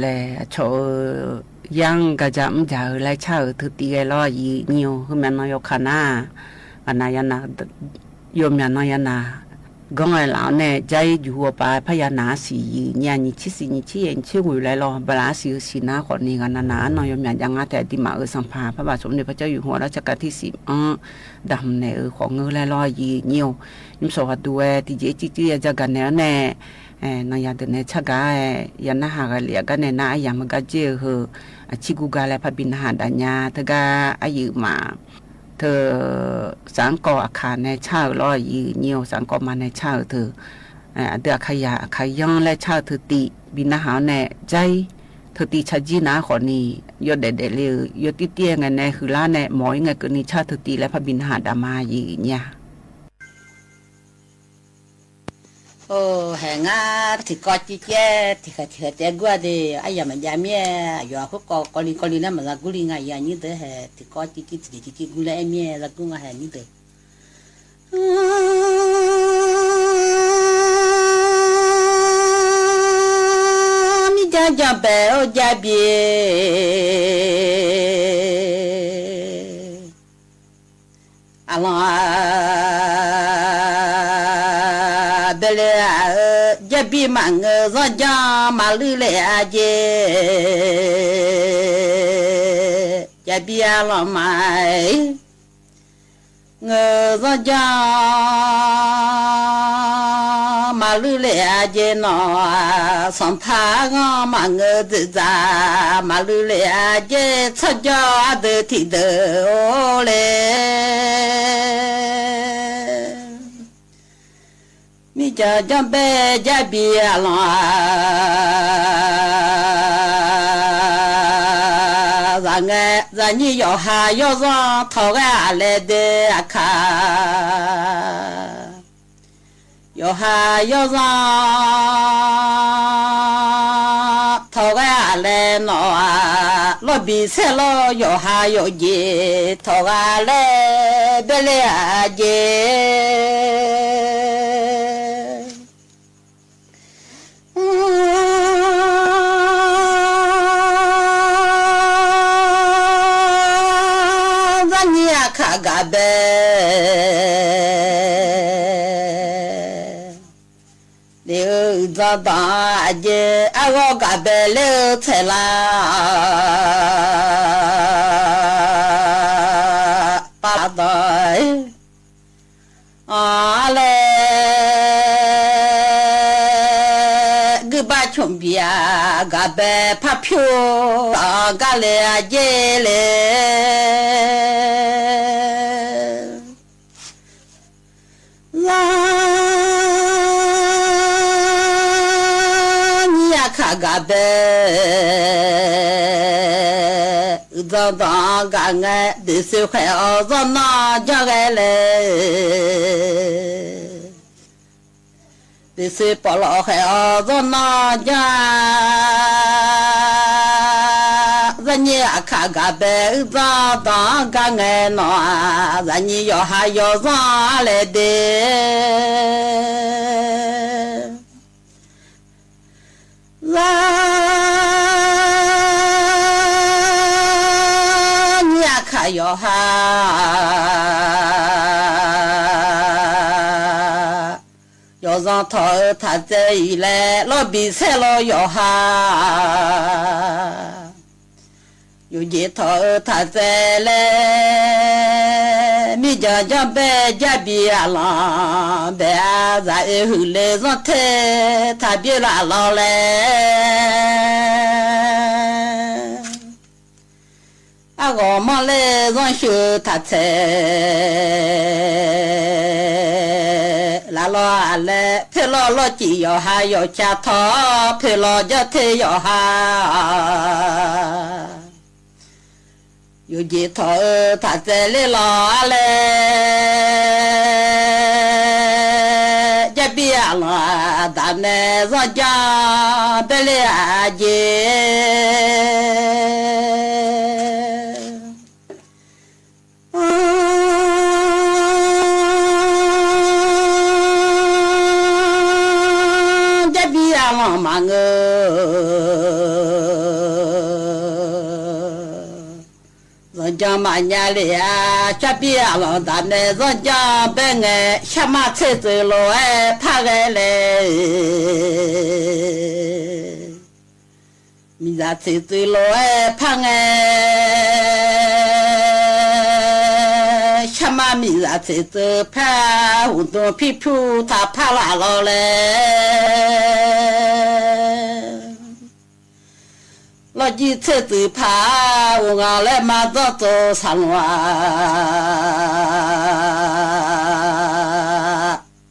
laer, aqcawq-euq yar-anr gaja mr dzaq-eu laer car-euq teu tiv ghae lawr, aqyuif nyir-or. Heumyav nan yawkaq nar, ghaqnav yawnav, yawmyaq nan yawnav ganr ghae laf-awr nae, jar-ir juq hu-awr paf-aer parya naq-ar siq, aqyuif nyir-a. Nyiq tser siq, nyiq tser yaeq, nyiq tser ghoeq laer lawr, bala-ar siq-eu siq nar khawfni, ghaqnav naq-ar nan yawmyaq jav ngar taef, aqduimaf-euq sanqpaq parbaf sofnir par cawr yuf hu-awr lar, tsarkar tirsiq-anr daqhmq naeq-eu khawf ngeur laer lawr, aqyuif nyir-or. Nymrshawq ghaqduq-aer tiqjeq-ir civciv ya dzaq gaq naeq-awr nae, nanqyaq deuq nae car gaq-aer ya narhaq ghaqlif-a gar nae nar, aryamq heugar dzer-eu heu aqcir gur ga laer parbi narhaq daf nya. Teugar aqyuif maf teu saq-anr kawv aqkaq nae car-euq lawr, aqyuif nyir-or. Saq-anr kawv ma nae car-euq teu, aqdui aqkaq yaq aqkaq yanr laer car-eu teu tiv bi narhaq-awr nae, jar-ir teu tiv carjir nar-ar khawfni, yawdaef daefle-euq yawtir tir-aer ngae nae huiqlar nae mawq-ir ngae keuvni car teu tiv laer parbi narhaq daf ma, aqyuif nyir-a. Or, haeq ngar tiqkawv civciv-aer tiqkhaeq tiqkhaeq taef-aer gur-a de. Aryamq maqjav mir-aer, aqyawf-aq khoerkawv kawvli kawvli nar maqza gurli nga, aqyuif aqnyir deuq haeq tiqkawv civciv tiqjeq civciv gur laer aer mir-aer za gur nga, haeq nyir deuq. Mirjan janbae-or, Jarbi aqlanq-aq, baele-aq-eu Jarbi maqngeur zanrjan maqluir le-a jeq. Jarbi aqlanq maqngeur zanrjan maqluir le-a jeq, nawq-aq sanqpaq-anr maqngeur dzoeqdzaq maqluir le-a jeq, tsawrjawr ardeuq tiqdeuq-or le. Mirjan janrbae Jarbi aqlanq-aq, zaqngae zaqnyir yawqha yawrzanr tawq ghae-aq laer de aqkaq. Yawqha yawrzanr tawq ghae-aq laer nawq-aq, lawrbi saerlawr yawqha yawqjeq tawq ghae laer baele-aq jeq. Zaqnyir aqkaq gaqbae le-eu uqdzan danq-a aqjeq, arghawr gaqbae ler-eu tsaeqlar pavdanq-a laer guirbav cmqbif-aq, gaqbae par pyur danq gar le-a jeq le. Zaqnyir aqkaq gaqbae uqdzan danq-a gaq ngae, deqsoe khaeq-awr zanrnar janr ghae laer, deqsoe pawflawf khaeq-awr zanrnar janr-a. Zaqnyir aqkaq gaqbae uqdzan danq-a gar ngae nawq-aq, zaqnyir yawqha yawzanr-a laer de. Zaqnyir aqkaq yawqha yawzanr tawq-eu taq tsaev-iq laer lawrbi saerlawr yawqha yawqjeq tawq-eu taq tsaev laer, mirjan janrbae Jarbi aqlanq bae-a, zaq oe huiq le zanr te taq byaer laf lawr laer, arghawq manr ler zanr shuif-eu taq tsaev laf lawr-aq laer, poer lawr lawrcif yawqha yawqca tawq-awr, poer lawr janr te yawqha yawqjeq tawq-eu taq tsaev ler lawr-a laer, Jarbi aqlanq-aq daq nae zanr janr bae ler-a jeq. Jarbi aqlanq ma Zanqjan maqnya lef-a. Sharbir aqlanq daq nae zanqjan bae ngae, sharma tser tseuf lof-aer par ghae laer, miqzaq tser tseuf lof-aer par ngae, sharma miqzaq tser tseuf par-aq, uqduq pirpyur taqpar laf lawr laer, lawrjir tser tseuf par-aq, uqnganq laer ma dzanr tsov saqlaq-aq,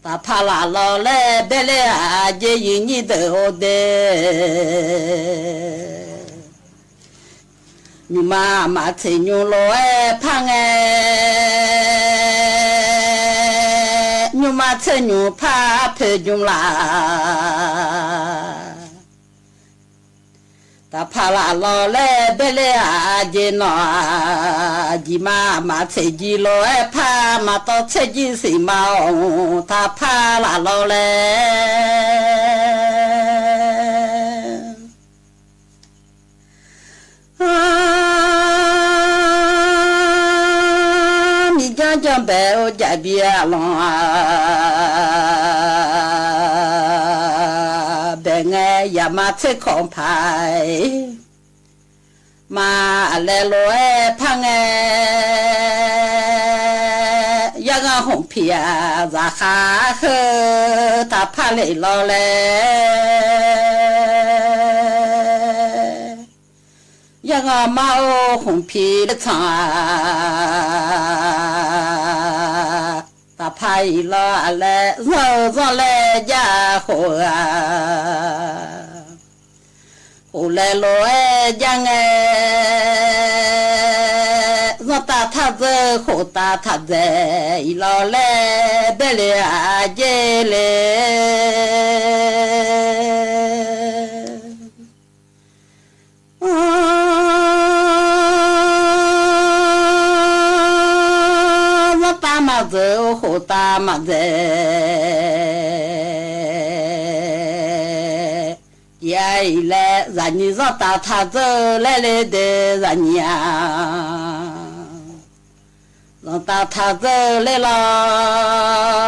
taqpar laf lawr laer bae ler-aq, aqjeq yif nyir deuq-or de. Nymqma aqma tser nymr lof-aer par ngae, nymrma tser nymr par poeq jmr laf. Taqpar laf lawr laer bae ler-aq, aqjeq nawq-aq, jiqma aqma tser jir lof-aer par, maqtawv tser jir siqma-awq, taqpar laf lawr laer. Mirjanr janrbae-or, jaqbi aqlanq bae ngae, yaqma tser kawq paq-aer, ma aqlaer lof-aer par ngae, yarghanr khmqpiq-aq, zaqkhav heu taqpar lef lawr laer, yarghanr mar-or khmqpiq laer tsanq-aq, taqpar iq lawr-aq laer, zanr-eu zanr laer jav khof-eu-aq, khof laer lof-aer jav ngae, zanrtav taq dzeur khof tav taq dzaeq iq lawr laer bae le-aq, aqjeq le. Zanrtav maqdzeur-or, khof tav maqdzaeq. Tiq-a iq laer zaqnyiq zanrtav taq dzeur laer le de, zaqnyiq-aq, zanrtav taq dzeur ler lawr-aq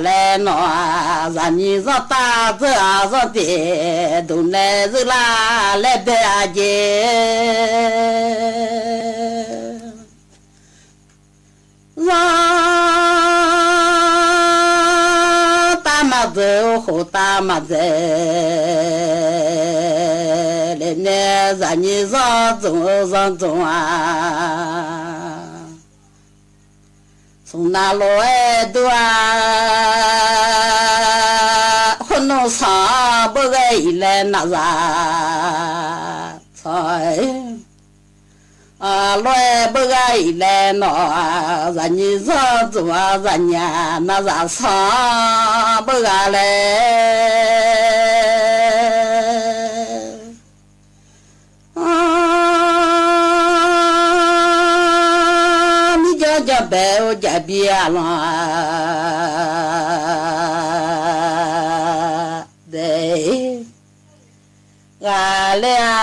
laer nawq-aq, zaqnyiq zanrtav dzeur-aq, zanrtav tiqduq nae zeur lar laer bae-a jeq. Zanrtav maqdzeur-or, khof tav maqdzaeq. Laer nae zaqnyiq zanr dzmq-eu zanr dzmq-a, smq nav lof-aer dur-a. Khoernar sanq-anr beuv ghae iq laer naqzaq sanq-aer, lof-aer beuv ghae iq laer nawq-aq, zaqnyiq zanr dzmq-a, zaqnyiq-aq naqzaq sanq-anr beuv gha laer. Mirjanr janrbae-or, jaqbi aqlanq-aq, daef-ir ghaq ler-a.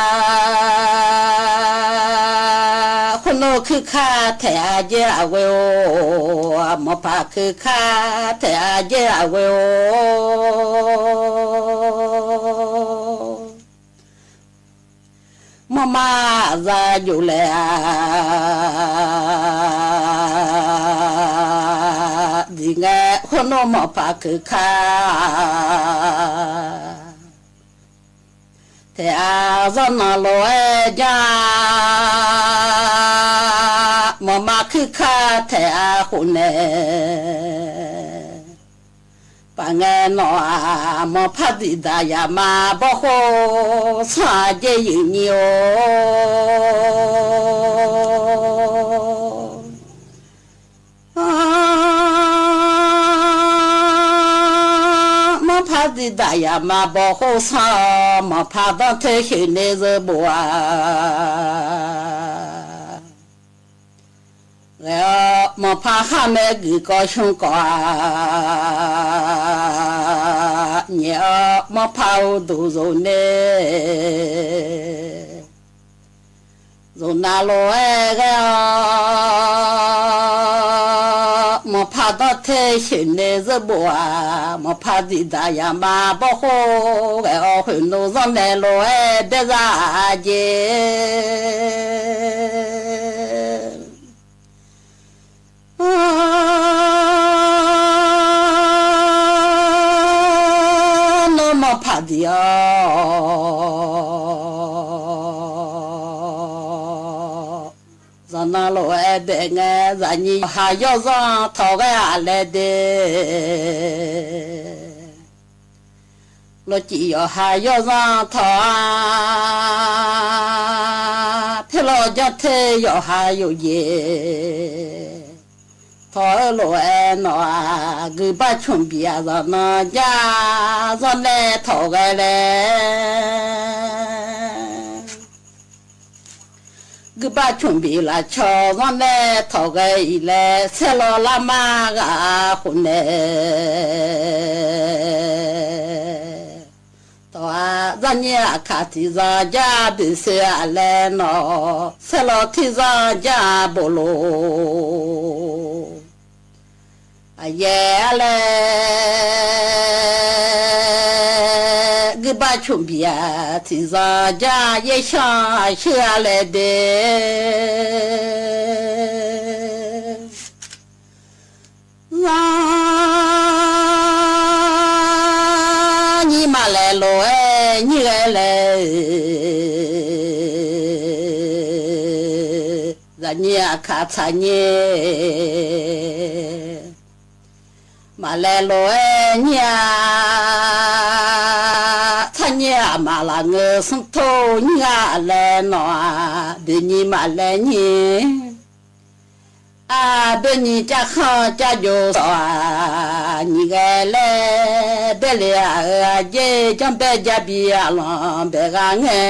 Khoernar kuirkar taef-a jaer-aq ghoe-or, mawqpaq kuirkar taef-a jaer-aq ghoe-or, mawrma aqza jov laef-a. Diq ngae khoernar mawqpaq kuirkar taef-a zanrnan lof-aer janr-a, mawqma kuirkar taef-a khof nae paf ngae nawq-aq, mawqpar diqdaq yaqma bawrkhov sanr-aq jaer yuif nyir-or. Mawrpar diqdaq yaqma bawrkhov sanr-awr, mawqpar danr ter sheuq nae zeur bof-a. Ghae-awr mawqpar khar mae guiqkawv shmr kawv-a. Nyaef-awr mawrpar uqduq zmq nae Zaqnavlof-aer ghae-awr, maqpar dawrter sheuqnaeq zeur bof-aq, maqpar diqdaq yaqma bawr khof ghae-awr, khoeqnov zanrnaeq lof-aer baer za-a jeq. Nawr maqpar diq-awr, zaqnavlof-aer bae ngae, zaqnyir yawqha yawrzanr tawq ghae-aq laer de. Lawcif yawqha yawrzanr tawq-a, paerlawr janr ter yawqha yawqjeq tawq-eu lof-aer nawq-aq, guiqbax cmq bif-aq zanqnan jar zanrnaeq tawq ghae laer. Guiqbax cmq bif lafcaw zanrnaeq tawq ghae-iq laer, saerlawr larmar ghaq khof nae tawq-a, zaqnyir aqkaq tiqzanq jar boeqsoe-aq laer nawq, saerlawr tiqzanq jar bof lof-aq, yaer-a laer, guiqbax cmq bif-aq tiqzanq jar yaer shanr aqshuir-a laer de. Zaqnyir maqlaeq lof-aer nyir ghae laer, zaqnyir aqkaq tsaqnyir maqlaeq lof-aer nyir-a, tsaqnyir aqmaq lafngeur smrtor nyir-a laer nawq-aq, boeqnyiq maqlaeq nyir. Aqboeqnyiq cavkhanr cavjov sawq-aq, nyiq ghae laer baerle-aq-euq aqjeq janrbae jabi aqlanq bae ghaq ngae.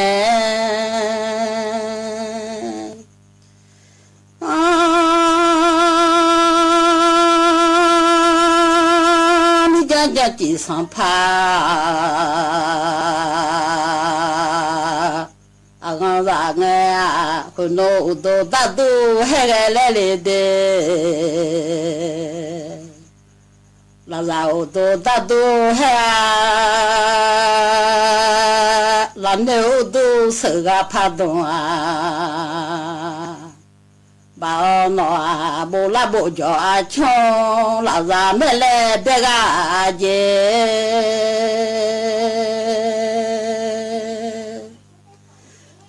Mirjan janrcif sanqpaq aqghanq zaq ngae-aq, khoeqnov uqduq dardur haer ghae laer le de. Lafzaq uqduq dardur haer-a, lafnoeq uqduq sheuqghaq pardmq-aq, baf-awr nawq-aq, boflar bofjawq aqcmr lafzaq mae laer baer ghaq jeq.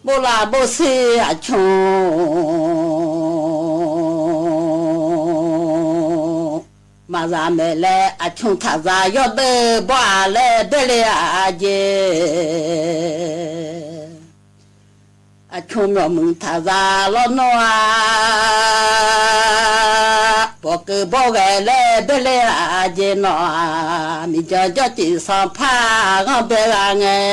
Boflaf bofsir aqcmr maqzaq maeq laer, aqcmr taqzaq yawdeuv bawr-aq laer baerle-a jeq. Aqcmr myawqmuiq taqzaq lawnmr-a, bawqkeuv bawr ghae laer baerle-a jeq nawq-aq, mirjan janrcif sanqpaq ghanr bae ghaq ngae.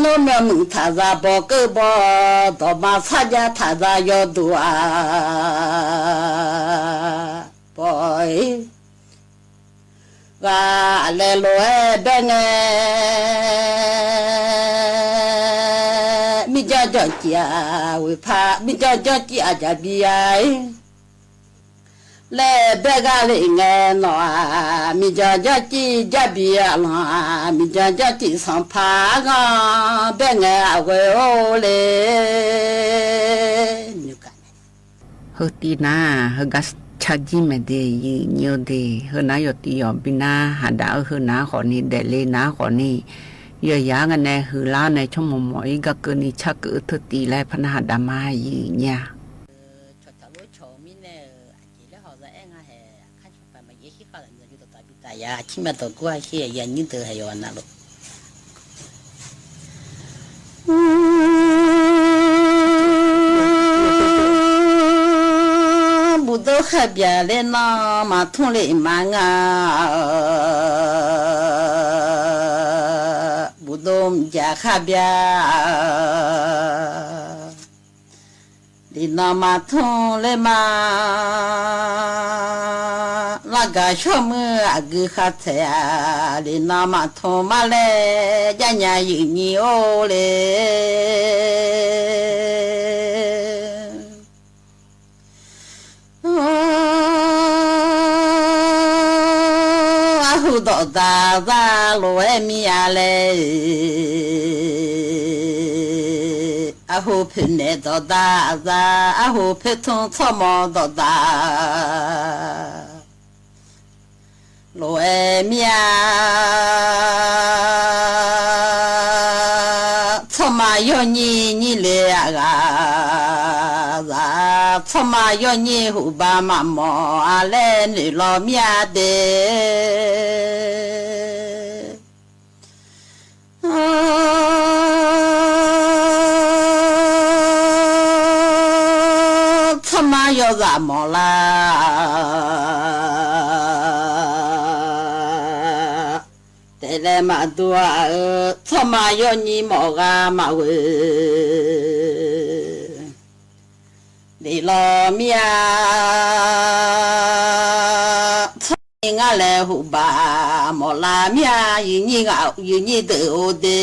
Nawr myawqmuiq taqzaq bawqkeuv bawr, dawqma sarjax taqzaq yawduq-aq, bawq-ir ghaq laeq lof-aer bae ngae. Mirjan janrcif-aq ghoeqpar, mirjan janrcif aqjaq bi-a-ir laer baer ghaq le ngae nawq-aq, mirjan janrcif jarbi aqlanq-aq, mirjan janrcif sanqpaq arghanr bae ngae aqghoe-or le. Heutiv nar-aq, heugar carjir maeq de, yif nyir-eu de, heunar yawqtiv yawqbi nar haq daf-eu heunar khawfni daefle nar khawfni, yawqyaq-anr ngaenae huiqlar-awr nae tsawrmawq mawq-ir garkeuvni carkeuv-eu teutiv laer parnar haq daf ma yif nyir-a. Cawqcawq lof cawq-eu mirnae-euq aqjeq laer hawq za aer nga haeq, aqkar cawqpaq maqjav shir khav-a zaqnyiq dawqtaf bitaf ya, aqcir ma dawq gur-a shir-a, yanyir deuq haeq yawqghaq navluf Bufdov kharbyaq ler nan maqtmr le ma nga. Bufdov mqjaq kharbyaq le nan maqtmr ler ma. Largaq shawr muir aqgeu khartsaeq-aq, lef nan maqtmq mar laer jarnya yuif nyi or le. Arhu dawqdaq zar lof-aer mir-a laer, arhu poeqnaeq dawqdaq zar, arhu poeqtmq tsawrmawq dawqdaq lof-aer mir-a. Tsawrma yawnyir nyir le-aq ghaq zaq, tsawrma yawnyir huqba maqmawf-a laer noeq law mir-a de. Tsawrma yawzaq mawf lar taef laer maqdur-a-eu, tsawrma yawnyir mawf ghaq maqghoe lef law mir-a. Tsawrnyir ngar laer huqbaq mawf lar mir-a, yuifnyir ghaq yuifnyir deuq-or de.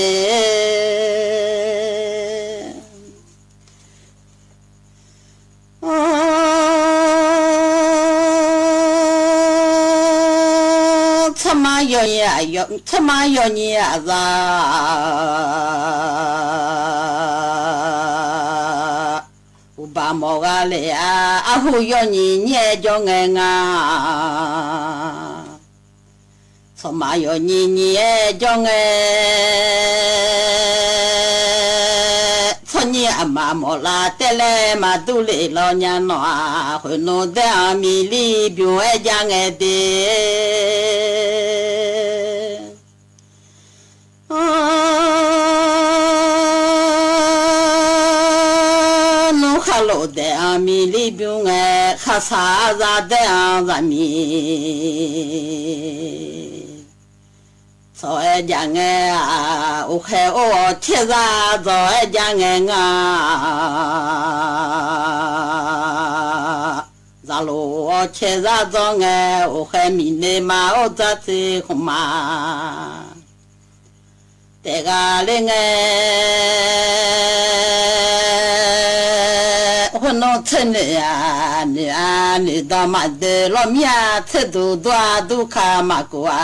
Tsawrma yawnyir aqzaq huqbaq mawf ghaq lef-a, arhu yawnyir nyir-aer jawr ngae nga. Tsawrma yawnyir nyir-aer jawr ngae, tsawrnyir aqma mawf lar taef laer maqdur lef law nya nawq-aq, khoeqnmr daer-anr miqlir bymr-aer jar ngae de. Nmr khar lof daef-anr miqlir bymr ngae, khar saq arzaq daer-anr zaqmiq tsawq-aer jav ngae-aq, uqkhaeq or-awq caerzar dzaw-aer jav ngae nga. Zaqloq-awr caerzar dzaw ngae, uqkhaeq miqnoeq ma or dzartser khmqma taef ghaq ler ngae, khoernmr tser noeq-aq, noeq-a noeqdan maqdoe lawr mir-a, tser duq dur-a durka maqkov-a.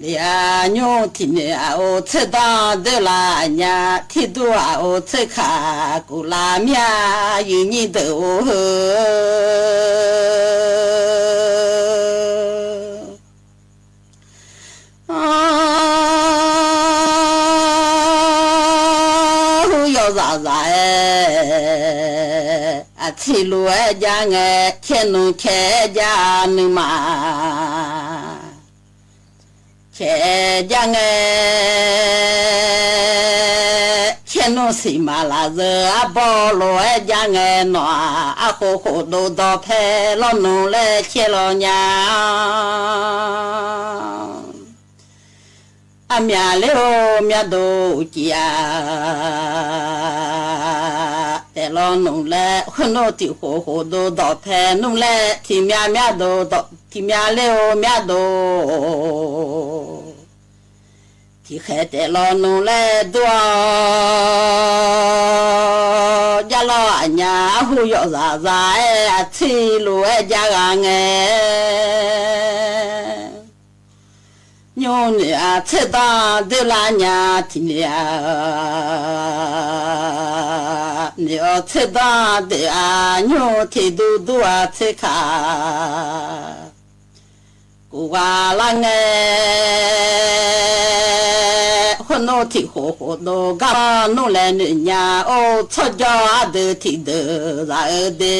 Lef-a nymr tiq noeq aq or tser danr doer laf nya, tirdur aq or tser kaq kov laf mir-a, yuifnyir deuq or heu. Arhu yawzaq zaq-aer, aqtser lof-aer jav ngae, caernmr caer-aer jav nuima caer jav ngae, caernmr siqmaq lafzeur arbawr lof-aer jav ngae, nawq-aq arkhof khofdov dawqpae lawrnmr laer caer law nya. Armyaq ler-or myavdov uqcif-a, taef lawnmr laer khoernmr tiq khof khofdov dawqpae nmr laer tiqmyav myavdov dawq tiqmyav ler-or myavdov tiqkhaeq taef lawnmr laer dur-awr, javlawr aqnya arhu yawzaq zaq-aer aqtser lof-aer jav ghaq ngae, nymr noeq-aq tser danr doer lar nya tiqnoeq-a, noeq-awr tser danr doeq-a, nymr tiqdur dur-a tser kaq kov ghaq lar ngae, khoernmr tiq khof khofdov gar nmr laer noeq nya, or tsawrjawr ardeuq tiqdeuq zaq-eu de.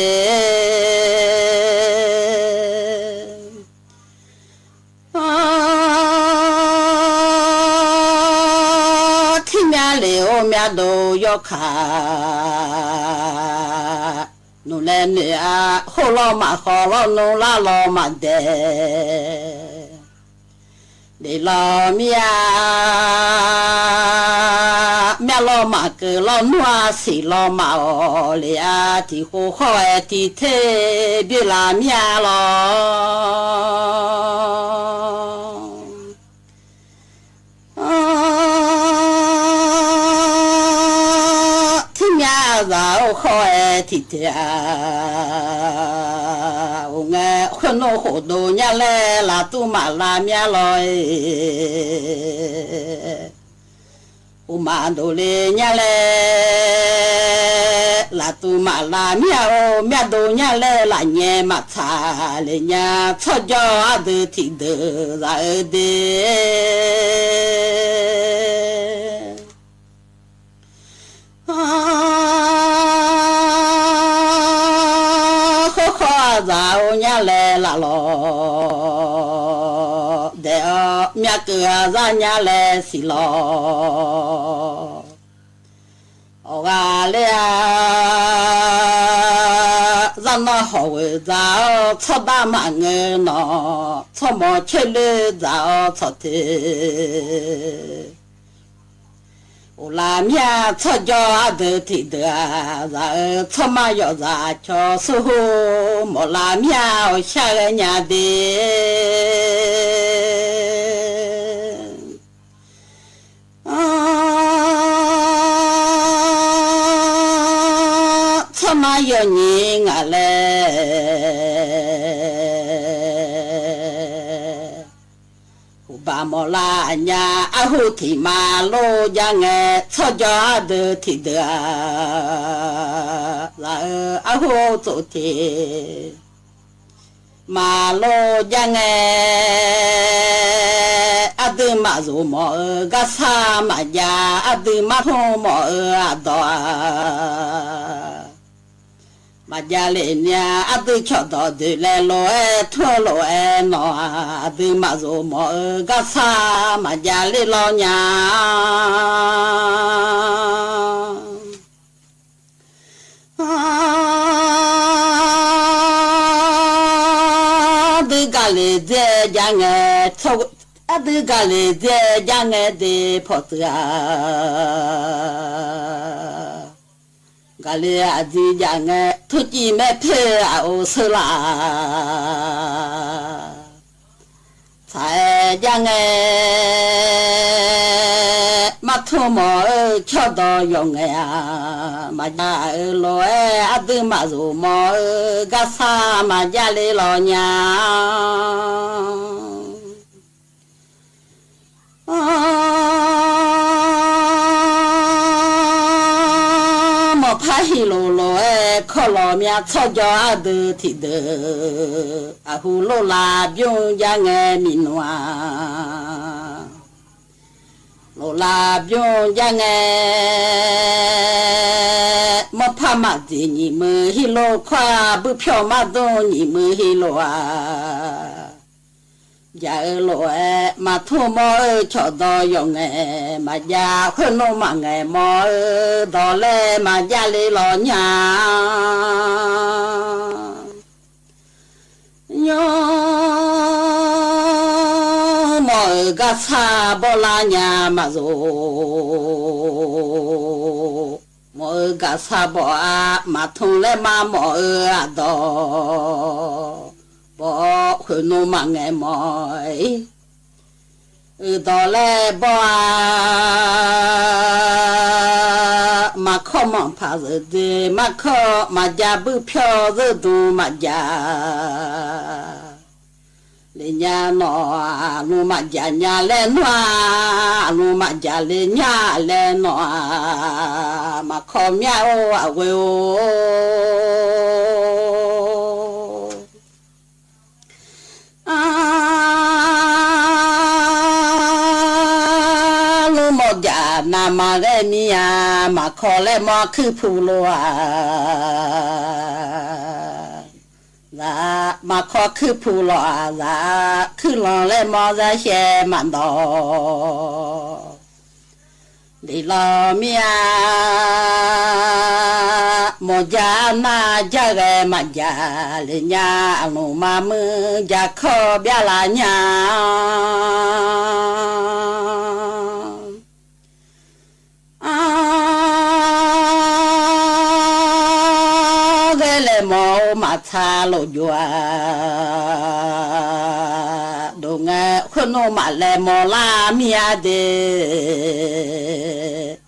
Tirmyav lef-or myavdov yawkaq nmr laer noeq-a, khoerlawr maqkhawf lawrnmr larlawr maqdaeq lef law mir-a, myavlawr maqkeuv lawrnmr-a siq law maqawq lef-a tiq khof khawr-aer tiq ter byoe laf mir-a lawr. Tirmyav zaq-or khawr-aer tiq ter-a of ngae, khoernmr khofdov nya laer laftuv maqlav mir-a lawr-e. Of maqdov le nya laer laftuv maqlav mir-a or, myavdov nya laer lafnyae maqtsaq le nya. Tsawrjawr ardeuq tiqdeuq zaq-eu de. Khawrkhawr-aq zaq-or nya laer laf lawq. Daef-awr myavkeuv-aq zar nya laer siq lawq. Awqghaq ler-a, zar nawr hawq ghoeq dzaq-awr tsawrdav maqngeur nawq, tsawrmawq caerler dzaq-awr tsawq te. Of laf mir-a tsawrjawr ardeuq tiqdeuq-aq, zaq-eu tsawrma yawf zaq cawq surhu mawf laf mir-a, awq shar ghae nya de. Tsawrma yawf nyiq ngaq laer huqbaq mawf lar nya. Arhu tiq ma lor jav ngae, tsawrjawr ardeuq tiqdeuq-aq, zaq-eu arhu tsof teq ma lor jav ngae, aqdui maqzoq mawf-eu garsar maqjav, aqdui martmr mawf-eu aqdawq-aq, maqjav le nya. Aqdui cawqdawq doeq laer lof-aer tmr-eu lof-aer nawq-aq, aqdui maqzoq mawf-eu garsar maqjav ler lawr nya. Aqdui gaqle dzae jav ngae, aqdui gaqle dzae jav ngae de pawqtsuif-a. Gaqle aqdui jav ngae, turciv maer poer aq or seur laf-a. Tsaq-aer jav ngae, martmr mawf-eu cawqdawq yawf ngae-aq, maqjav-eu lof-aer aqdui maqzoq mawf-eu garsar maqjav ler lawr nya. Mawqpar hiqlof lof-aer kawr lawq myav tsawrjawr ardeuq tiqdeuq, aqhu lof lav bymr jav ngae miqnmq-aq, lof lav bymr jav ngae, mawrpar maqdzeq nyiq muiq hir lof khawr-aq, buirpyawr mardmr nyiq muiq hir lof-aq, jaq-eu lof-aer maqtmr mawr-eu cawqdawq yawf ngae, maqjav khoernmr maqngaeq mawr-eu dawq laer maqjav ler lawr nya. Nymr mawf-euq garsar bawrlar nya maqzoq. Mawf-euq garsar bawr-aq maqtmr laer mar mawf-eu aqdawq, bawr khoernmr maqngaeq mawr-ir. Uqdawq laer bawr-a, maqkawr manqpaq zeuqdui maqkawr maqjav buirpyawr zeur dm maqjav le nya nawq-aq, aqlmq maqjav nya laer nawr-aq, aqlmq maqjav le nya laer nawq-aq, maqkawr myav-or aqghoe-or. Arlmr mawqjav navmaqghae mir-a, maqkawr laer mawr kuirpu lof-aq, zaq maqkawr kuirpu lawq-aq, zaq kuirlanq laer mawr zarshaev maqdawq. Deqlawq mir-a, mawqjav arnav jar ghae maqjav le nya, aqlmq maqmuiq jaqkawr byav laf nya. ngae, khoernmr maqlaeq mawq lar mir-a de.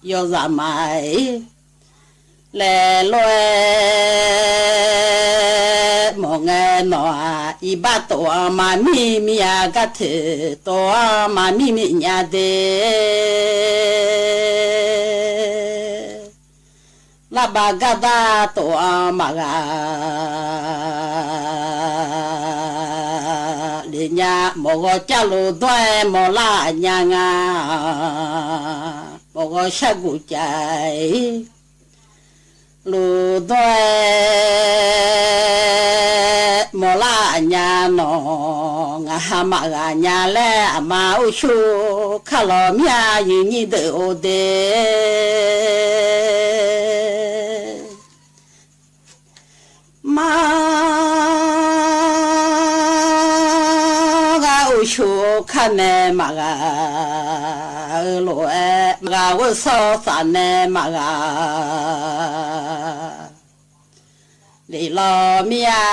Yawzaq maqaer laeq lof-aer mawq ngae nawq-aq, iqbax tof-anr maqmir mir-a, gar toeq tof-anr maqmir mir nya de. Larbav gardar tof-anr maqghaq lef nya, mawq ghawq cavluf dawr-aer mawq lar nya nga. Mawq ghawq sharguq cav-ir luf dawr-aer mawq lar nya nawq, ngaq ha maqghaq nya laer aqma ursur kar lawq mir-a, yuiqnyir deuq-or de. Mar ghaq ursur kar nae maqghaq-eu lof-aer, maqghaq ghoer sawr saf nae maqghaq lef lawq mir-a.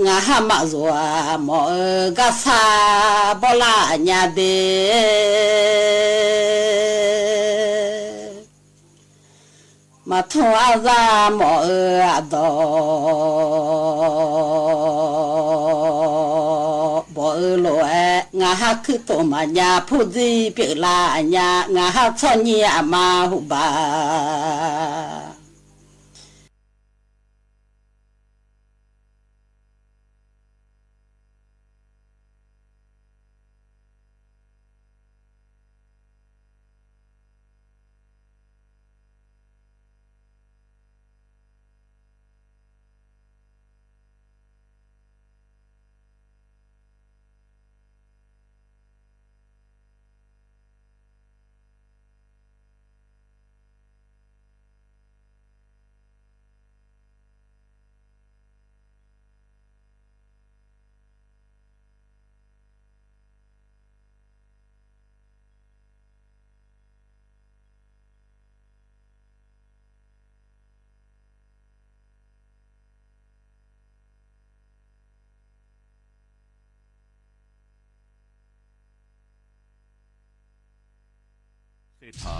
Ngaq ha maqzoq-aq mawq-eu garsar bawrlar nya de. Maqtmr arzar mawf-eu aqdawq bawq-eu lof-aer, ngaq ha kuirtof maqnya purdzir pyeuflar nya, ngaq ha tsawrnyir aqma huqbaqเศรษฐา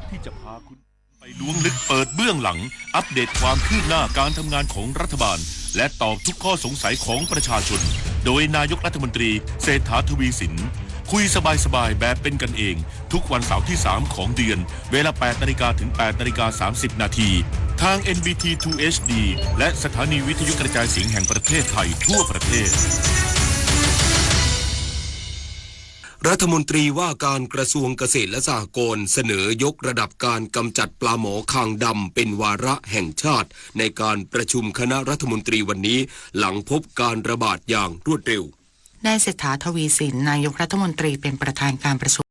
ที่จะพาคุณไปล้วงลึกเปิดเบื้องหลัง อัปเดตความคืบหน้าการทำงานของรัฐบาล และตอบทุกข้อสงสัยของประชาชน โดยนายกรัฐมนตรีเศรษฐา ทวีสิน คุยสบายๆ แบบเป็นกันเอง ทุกวันเสาร์ที่ สาม ของเดือน เวลา แปด นาฬิกา ถึง แปด นาฬิกา สามสิบ นาที ทาง เอ็น บี ที ทู เอช ดี และสถานีวิทยุกระจายเสียงแห่งประเทศไทยทั่วประเทศ รัฐมนตรีว่าการกระทรวงเกษตรและสหกรณ์เสนอยกระดับการกำจัดปลาหมอคางดำเป็นวาระแห่งชาติ ในการประชุมคณะรัฐมนตรีวันนี้ หลังพบการระบาดอย่างรวดเร็ว นายเศรษฐา ทวีสิน นายกรัฐมนตรีเป็นประธานการประชุม